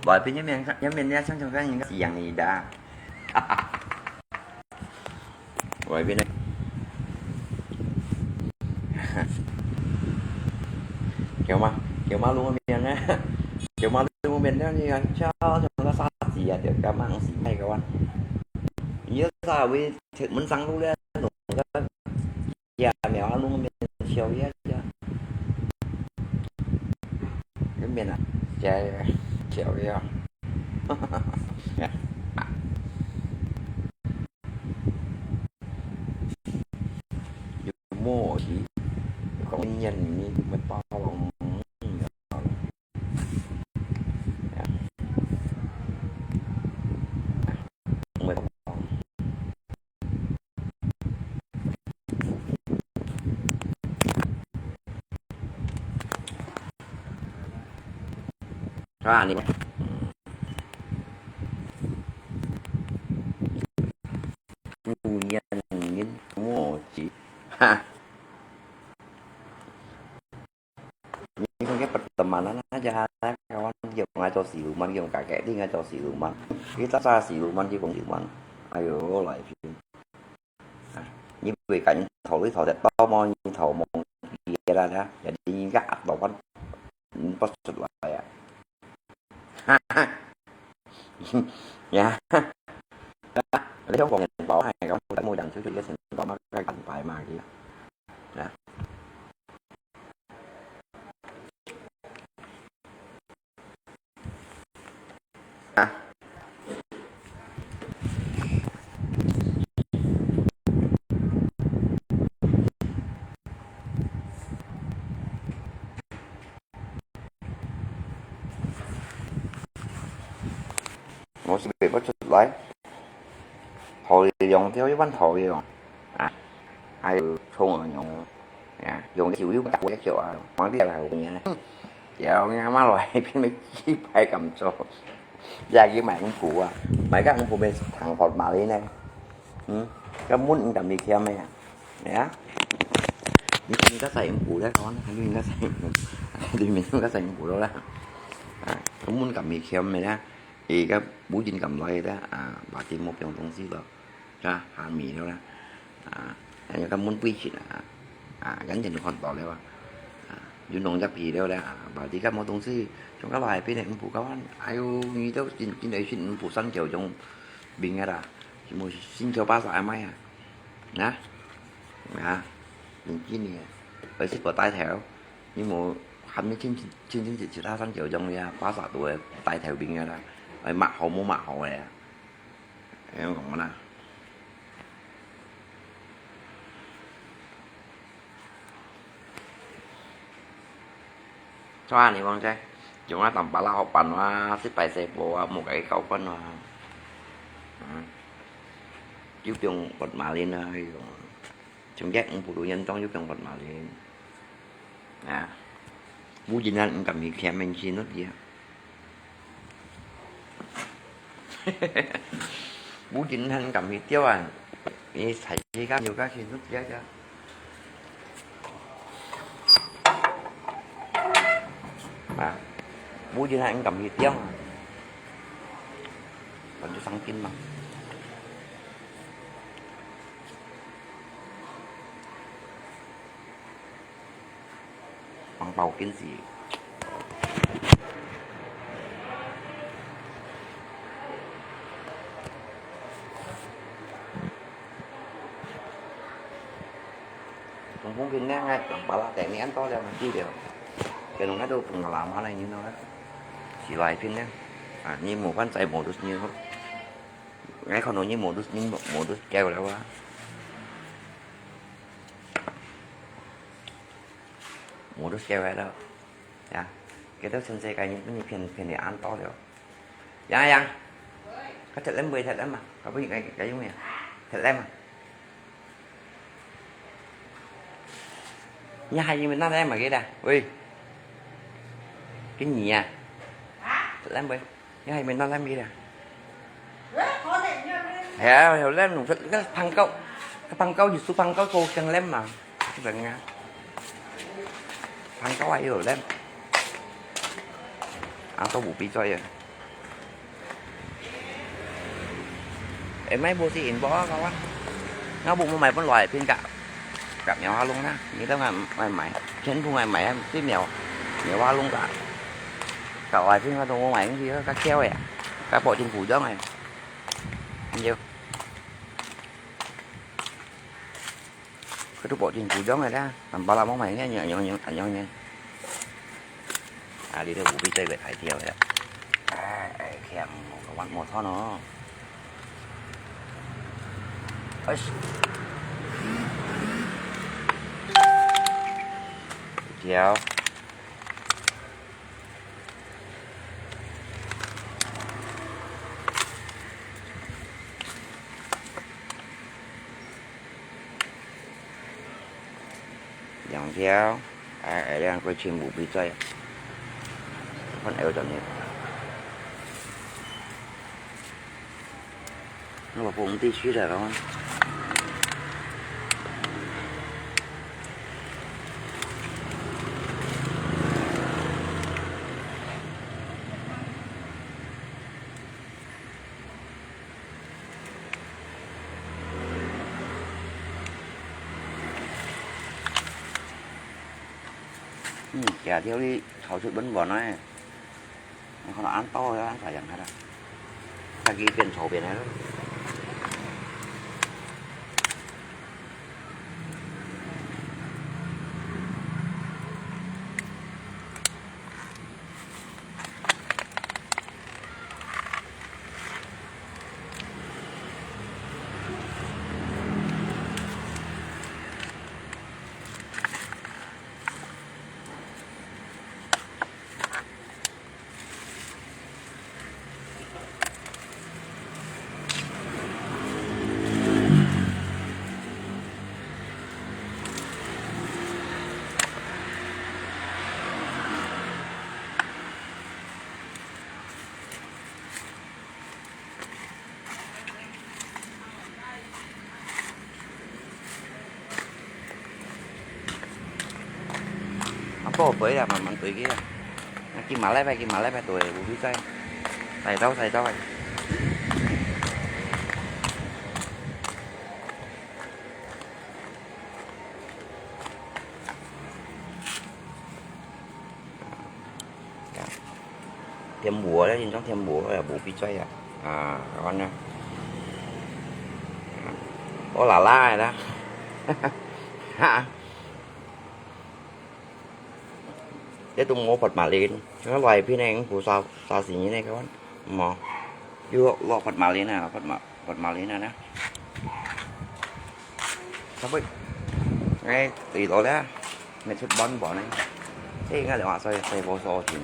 來邊一面，一面你啊，像像跟人家一樣的。外邊呢？叫嘛，叫嘛路面呢？叫嘛路面呢？你看，叫什麼沙子啊？就干嘛是那个啊？你要稍微门上路了，弄个呀，没有路面小一下。这边啊，加一个小一个。有默契，讲英语你没包容。啊，你不言语默契，哈。 你看个pertemanan aja，kawan叫我做siluman，叫我kakek，你应该做siluman。你早早siluman就讲siluman，哎哟，来拼。啊，你袂甲你头里头的包毛，你头毛别啦啦，jadi你个阿老板，你不出来啊。呀，你香港人包系咁，冇人出去嘅情况嘛，梗系近排嘛，佢啊。 啊。我是背不出来，头里用，只有一碗头里用，啊，还有葱啊用，啊，用个油油打过一球啊，皇帝来红呀。 Chèo nghe má lòi pin mấy chi phải cầm trò. Giờ kia mày cũng phủ à. Mày các cũng phủ bên thằng Phật mà đi nè. Ừ. Cái muốn cũng cầm đi kia mày à. Nè. Ñu có sai cũng phủ đấy con. Ñu có sai cũng phủ. Thì mình có sai cũng phủ đâu đó. À, cũng muốn cầm đi kia mày đó. Thì cái bố chính cầm lại đó. À, bà tìm một trong tổng sĩ rồi. 啊，下面了啦。啊，人家讲问贵气啦，啊，人家就看到了啊。啊，有农业皮了啦，啊，把这个么东西，从个来边的五步高安，哎哟，你都进进来去五步三九种病啊啦，什么新球巴萨还卖啊，啊，啊，你今年，而且不带头，你没还没进进进去其他三九种的啊，巴萨都会带头病啊啦，哎，买好没买好的啊。 哎，我讲啦。Cho anh đi bằng cái. Chúng nó tầm bả lao học bắn mà, xếp bài xe bộ à, một cái cao quân mà. À. Chứ piông bật mà lên à, hay là chúng ghét cũng phụ tụ nhân trong chứ piông bật mà lên. À. Bố chính anh cũng cầm thì khéo mình xin nốt gì á. Bố chính anh cầm thì tiêu à. Ý xài chi các nhiều các xin nốt gì á chứ. À. Bố chính anh cũng cầm thì tiêu à. Còn cho sáng tin mà. Bằng bầu kiến gì. Cũng cũng kinh ngạc ngay, bằng bà lạ tẻ này ăn to ra mà chi điều. Cái nó ngay đâu cũng làm hóa này như nó đó. Chỉ vài phiên nhé. À, như một quán chạy một đứa như nó. Ngay con nó như một đứa, như một, một đứa kêu là quá. Một đứa kêu là đó. Ya, cái đó sân xe cái những cái phiên, phiên để ăn to điều. Ya, ya. Kau thèt lem bơi, thèt lem à? Kau bơi cái, cái dùng nè. Thèt lem à? Nhà hai mươi năm lem à cái đó. Ui. Cái nhỉ à? Thèt lem bơi. Nhà hai mươi năm lem cái đó. Hè, hè lem nụ cái phăng câu. Cái phăng câu, Yêsu phăng câu cô chăng lem mà. Cái bằng Nga. Phăng câu ai hiểu lem. Ăn tô bù pi cho vậy. Em mai bố si in bó kau á. Ngau bố mua mai pun lòi pin kak. Kak miao ha lung na. Ni tao ngai mai mai. Chen bu ngai mai am si miao. Miao ha lung kak. Kak lòi pin kak tông mua mai si kak kiao ya. Kak bó chính phủ dong ai. Nhiều. Kau tu bó chính phủ dong ai da. Tăm ba la mua mai ni nhiều nhiều nhiều nhiều nhiều. À, đi theo bố pi tơi về thái thiểu ya. À, ai khem một cái quán mua thon nó. Ơi. Thiểu. Yang thiao, ai, ai, yang kau chim bu pi zai. Kon eu zam ni. Nó bông ti suy ra kau. Ừ, chả thiếu đi thảo sự bấn bó nói. Nó không ăn to, ăn phải chẳng hay là. Ta kia biển sâu biển này lắm.啊，不過佢啊，慢慢對佢啊。啊，佢馬來牌，佢馬來牌對，無比賽。大刀，大刀啊！添無咧，現場添無咧，無比賽啊！啊，安呢。哦啦啦个啦。哈！ 這都無法馬鈴，這個來片呢，有沙，沙士呢，各位，無，有落法馬鈴啊，法馬，法馬鈴啊呢。Tapi，哎，對了咧，沒出本本呢，這應該就話細，細波收錢。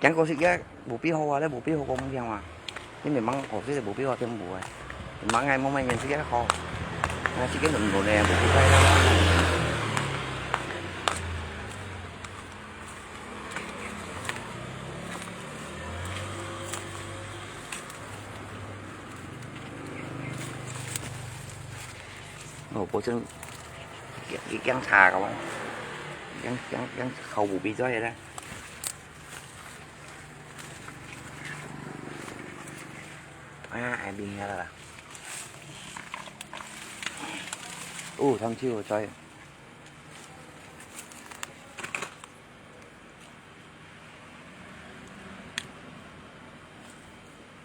驚過食个無必好啊，你無必好講聽啊。你明明好食就無必好聽無啊。明明係無乜人食个好，啊，食个輪輪个無必好。哦，保證，佢驚差个嘛，驚，驚，驚好無比賽个咧。 啊，愛冰个啦。哦，湯酒在。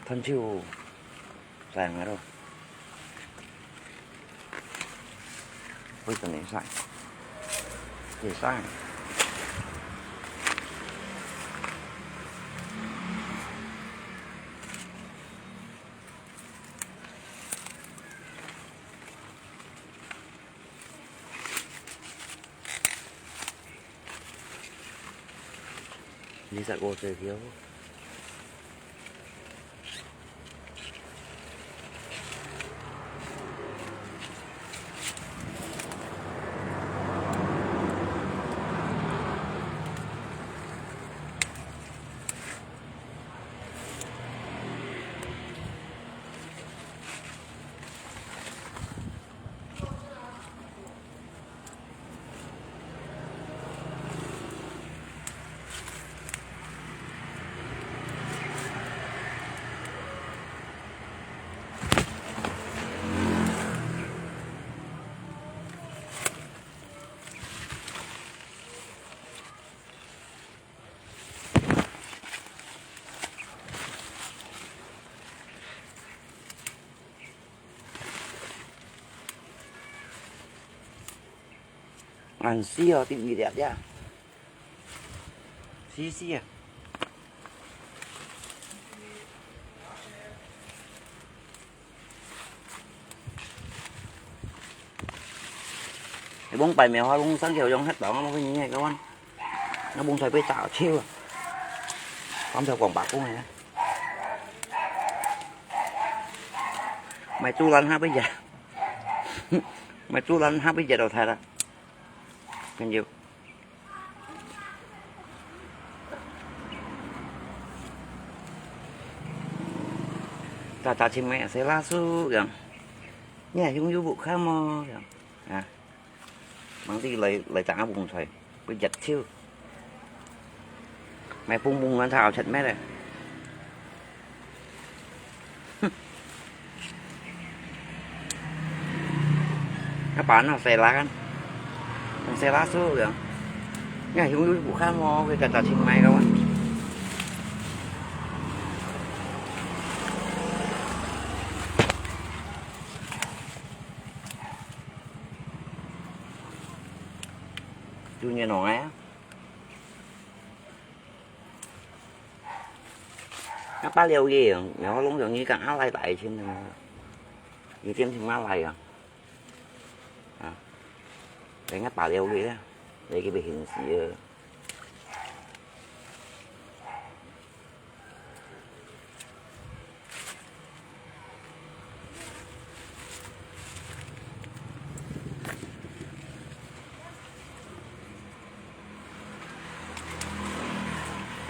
湯酒，在哪咯？ 會真會使，會使。二十五歲了。恁細哦，得一粒呀，細細啊。你講白苗花弄生條用核桃，我去你个碗，我講出來會炸手啊。講條講白講个，買豬欄下會熱，買豬欄下會熱到太啦，朋友。 Tata chim mai se la su yang. Nya yung yu bu kha mo yang. Ha. Mang ti lai lai tang bung choi. Bu jat chiu. Mai bung bung ngan thao chat mai le. Các bạn nó xài lá, nó xài lá số rồi. Nghe hữu dụ của khác mô cái trà trà xin mai đâu á. Chú nghe nói á. Ngă pá liêu ye, yao lông yong ngi kang a lai tai chin. Ye tiêm chin ma lai à. À. Để ngă pá liêu ye. Để cái bị hình gì.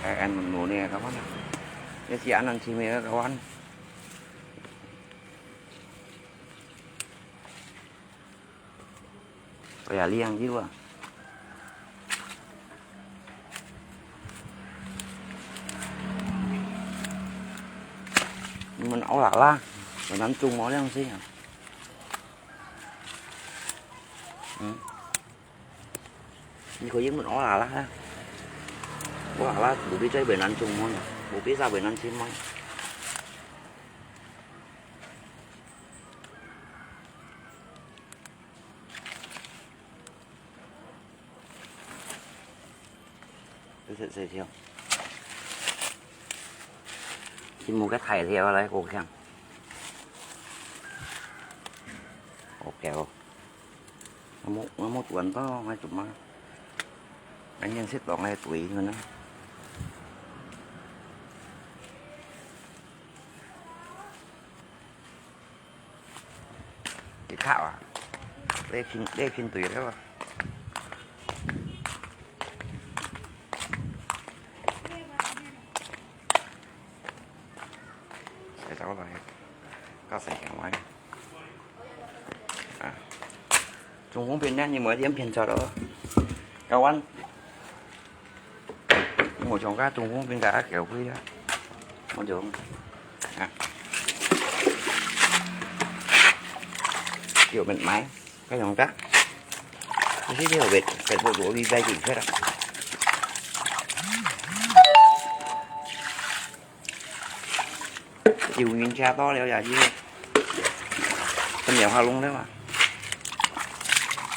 Ê, ăn mình nụ nè, các bạn. Cái gì ăn ăn chim nè, các bạn. Ôi, à, liang chứ à. Mình ổ lạ la, mình ăn chung mỏ liang xí à. Ừ. Mình có những mình ổ lạ la ha. Ổ lạ la, bố biết chơi bên ăn chung mỏ nè. Bố biết ra bên ăn chim mỏ. Cái sợi dây thiêu. Chỉ một cái thẻ thiêu lấy cô khen. Ok. Nó mốt, nó mốt quần to, ngay chụp mà. Anh nhân xếp tổng này tùy hơn á. Cái thảo à? Đây khinh, đây khinh tùy đấy mà. Xài tao lại. Có xài hàng ngoài. À. Trung Quốc bên này nhưng mà điểm phiền cho đó. Cao ăn. Một trong các Trung Quốc bên cả kiểu quý đó. Một chỗ. À. Kiểu mệt mỏi. Cái dòng đó. Cái xí tiêu vịt, vịt bộ đủ đi dây chỉnh hết á. Chiều nhìn xa to leo dài chứ. Tâm nhiều hoa luôn đấy mà.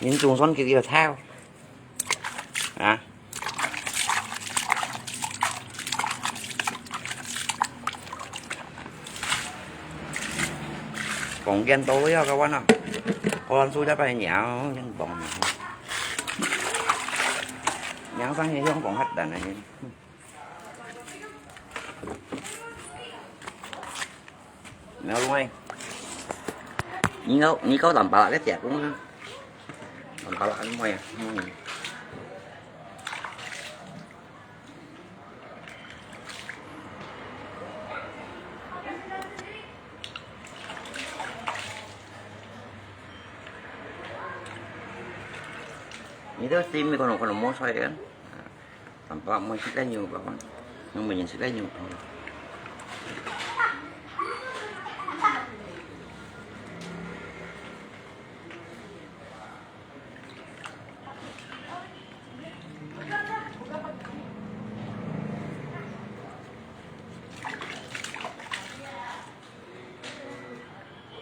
Nhìn chung son kia thao. À. Còn gan tô với các bạn à. Con su chắc phải nhạo, nhưng còn nhắn sáng như không còn hết đàn này. Nè, luôn đi. Nhi có, nhi có tầm bạ cái chẹt cũng tầm bạ ăn mày. Nhi đó tim mi còn còn mua xoay đấy. Tắm bọt mùi xịt lái nhiều bọt. Nhưng mà nhìn xịt lái nhiều bọt.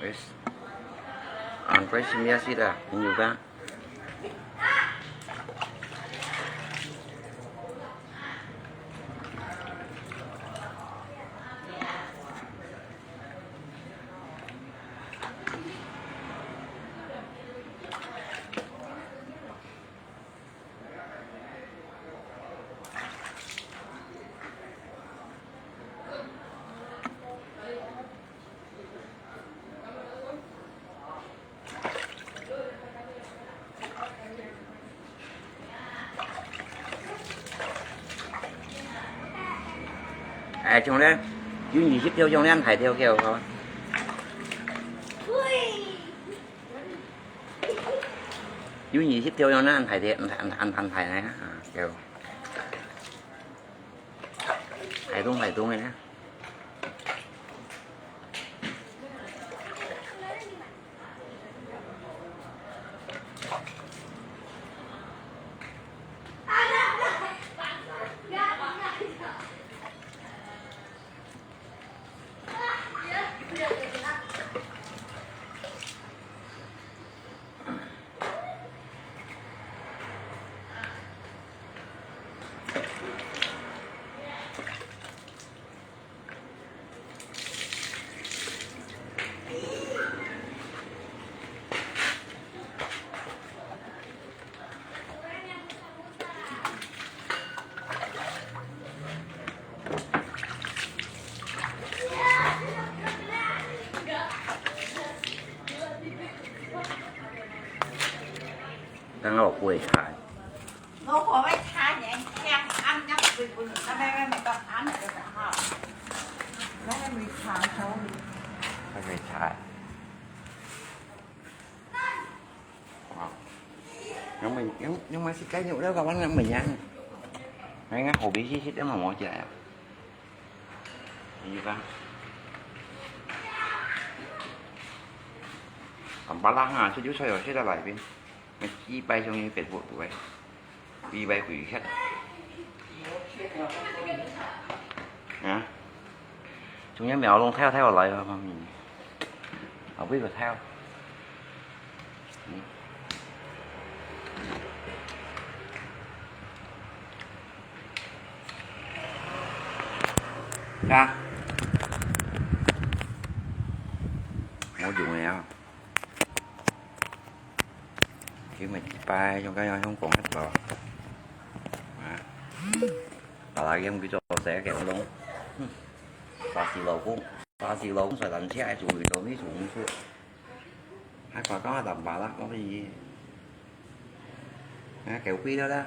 Guys. Ang guys, simya sila. Inyo ka? 像咧，有二十條像恁大條狗吼。有二十條像恁大條，恁恁恁大呢，啊，狗。大東大東个呢。 剛剛我不會看。我可會擦年輕，俺家不不，那妹妹没到俺那个哈，那妹妹擦手里。還沒擦。啊，因為因因為食雞肉了，个話，那麼樣，哎呀，好味些些，那麼我講呀。 你看，咁巴拉哈，就就菜有些在內邊，那雞排上面別不不會，雞排會吃。啊，中間苗龍跳跳來了，方面，啊，不會跳。 Ka. Mau dùng này không? Chứ mà chỉ bay trong cái trong cũng hết rồi. Mà. Bà lại game cái trò xe kéo lông. Bà xì lầu cũng, bà xì lầu cũng phải đánh xe chủ ý đồ mới xuống xuống. Hai khóa có tầm bà lắm, có cái gì. Ha, kéo quy đó đó.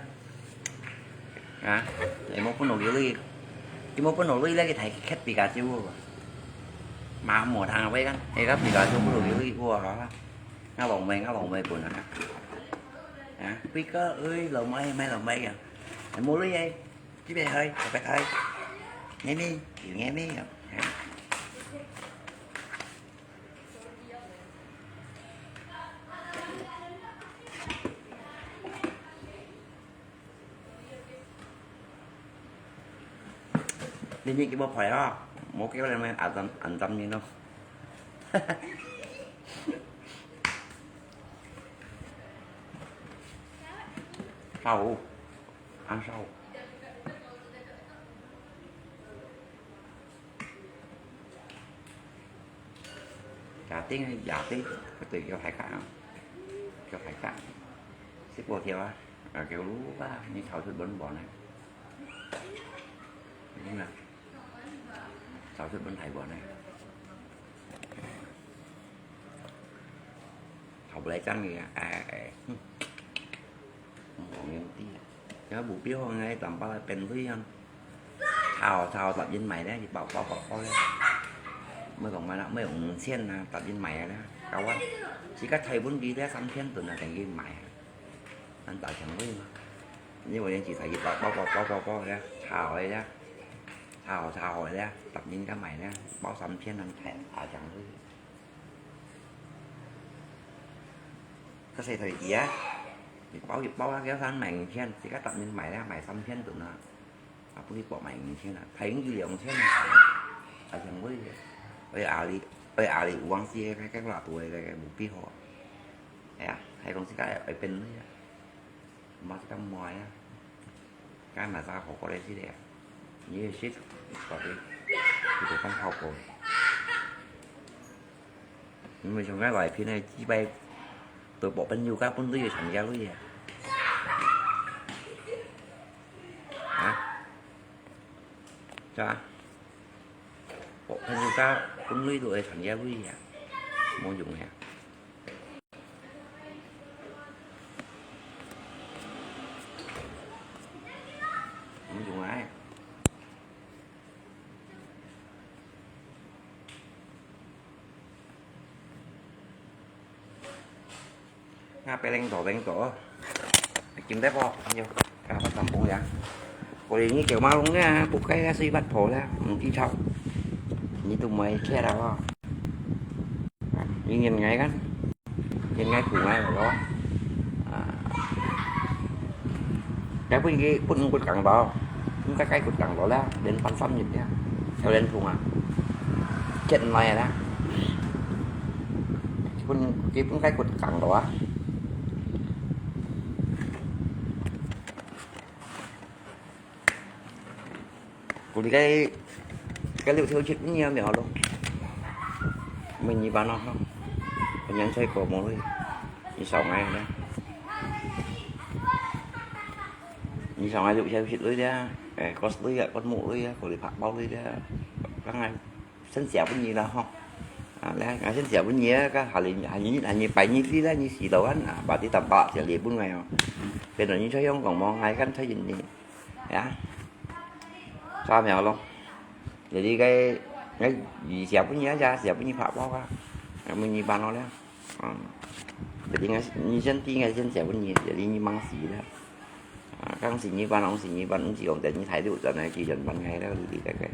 Ha, để mua phun nổ dữ đi. Chứ mua phun nổ đi lấy cái thẻ khép Pikachu. Mà mua thằng quay căn, cái gấp Pikachu phun nổ dữ đi của đó. Ngã lòng mày, ngã lòng mày buồn hả? Ha, quy cơ ơi, lòng mày, mày lòng mày kìa. Để mua đi đây. Chứ bé hơi, có bé hơi. Nghe mi, chịu nghe mi. Ha. Nên những cái bóp phải á, một cái này mà ăn tâm, ăn tâm như nó. Sao? Ăn sao? Giả tiếng, giả tiếng, cái từ kiểu hải cảng, kiểu hải cảng. Xếp bộ theo á, à, kiểu lũ ba, như thảo thuyết bốn bỏ này. Đúng là thảo thuyết bốn thải bỏ này. Thảo bố lấy chăng thì, à, à, à. Không có niềm tin. Cho bố biết hôm nay tầm bao là bền với hơn. Thảo, thảo tập viên mày đấy, thì bảo, bảo, bảo, bảo đấy. Mới còn mà nó, mới ủng thiên là tập viên mày đấy. Cao quá. Chỉ có thầy bốn đi đấy, sắm thiên tuần là thành viên mày. Anh tạo thành với mà. Nhưng mà chỉ thấy bảo, bảo, bảo, bảo, bảo, bảo đấy. Thảo đấy đấy. Thảo, thảo đấy. Tập viên các mày đấy. Bảo sắm thiên anh thẻ, tạo thành với. Có xe thời kia. Thì bảo, thì bảo kéo thắng mày thiên, chỉ có tập viên mày đấy, mày sắm thiên tuần là. 啊，分佢博埋五千啊，大英就兩千啊。啊，像我，我阿里，我阿里有往時个，个，个，个，个，个，个，無必好。哎呀，還講自家會變个啊，嘛自家賣啊，該嘛啥好過來之類啊。你也是，搞的，就得放炮火。 你們像該外片个，幾百都無朋友，該本都有參加過呀。啊？是吧？無朋友，該本都有參加過呀。無用呀。無用啊。啊，別人做，別人做，今日我有，啊，我全部呀。我哋呢條馬桶呢，不該啦，水發泡啦，毋知臭，你都毋會care啦哦。啊，你認𠊎kan，認𠊎苦𠊎咯。啊，該分佢分佢講到，應該該佢講到啦，連翻三日呀，有連痛啊，chết唔來啦。分佢分該佢講到啊。 Kulit kay, kay liu thiu chit niya mi alo. Mình như bà nó không? Mình nhắn thấy cô mong lui. Như sao ngay đó. Như sao ngay liu thiu chit lui đó. Ê, có lui á, có mũ lui á, cô đi phạt bao lui đó. Có ngay sân sia bún nhì đó không? À, lẽ ngay sân sia bún nhì á, có hà lì, hà nhì, hà nhì bảy nhì tí đó, nhì xì đầu ăn. À, bà tí tầm bạ sia lì bún ngay không? Bên đó như sao không còn mong ngay kan thấy gì nhỉ? Ya. Sa mèo lông. Jadi cái, cái gì xéo bún nhì ya, xéo bún nhì phá bó ka. Cái bún nhì bán nó đấy. Ờ. Jadi ngay, như chân tí ngay chân xéo bún nhì, jadi như mang xí đấy. À, các xí như bán, ông xí như bán, ông xí ông tên như thái độ giờ này chỉ dần bán ngay đó, đi cái cái.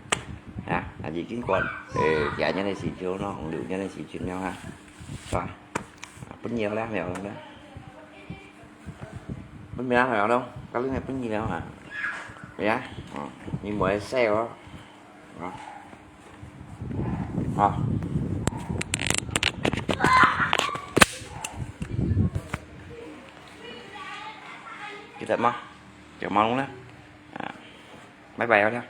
Ya, là gì kinh quan. Ê, kia nhân này xí chiếu nó, ông liu nhân này xí chiếu nhau ha. Sa. À, bún nhì đó, mèo lông đấy. Bún mì ăn hả đâu? Cá lưới này bún gì đâu hả? Mì ăn? Ờ, mì muối xèo á. Ờ. Ờ. Kita mah. Kita mau lah. À. Bye bye đó.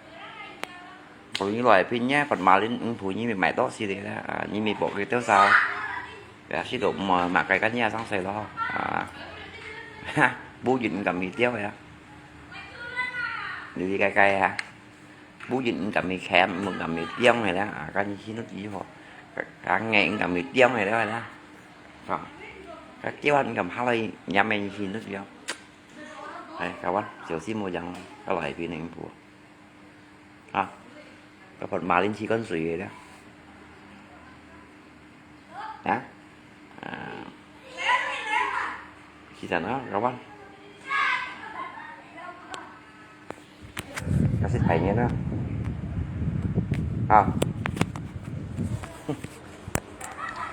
Phủ như loại pin nhé, phần mà lên ứng phủ như mình mãi đó xí đấy đó. À, như mình bỏ cái tiêu sao. Để xí độ mà, mà cái cắt nhẹ sang sài đó. À. Ha, bố dính cầm mì tiêu vậy đó. Đi đi cay cay hả? Bố dính cầm mì khem, một cầm mì tiêu này đó. À, cái như xí nó chỉ hả? Cái, cái ngày cầm mì tiêu này đó đó. Ờ. Cái tiêu anh cầm hai mươi nhắm em như xí nó tiêu. Ê, kawan, siau si mo yang, ka lai pi neng pu. Ha, ka pat ma lin chi kon sui de. Ha? À, chi san ha, kawan. Ka sit thai ngen ha. Ha.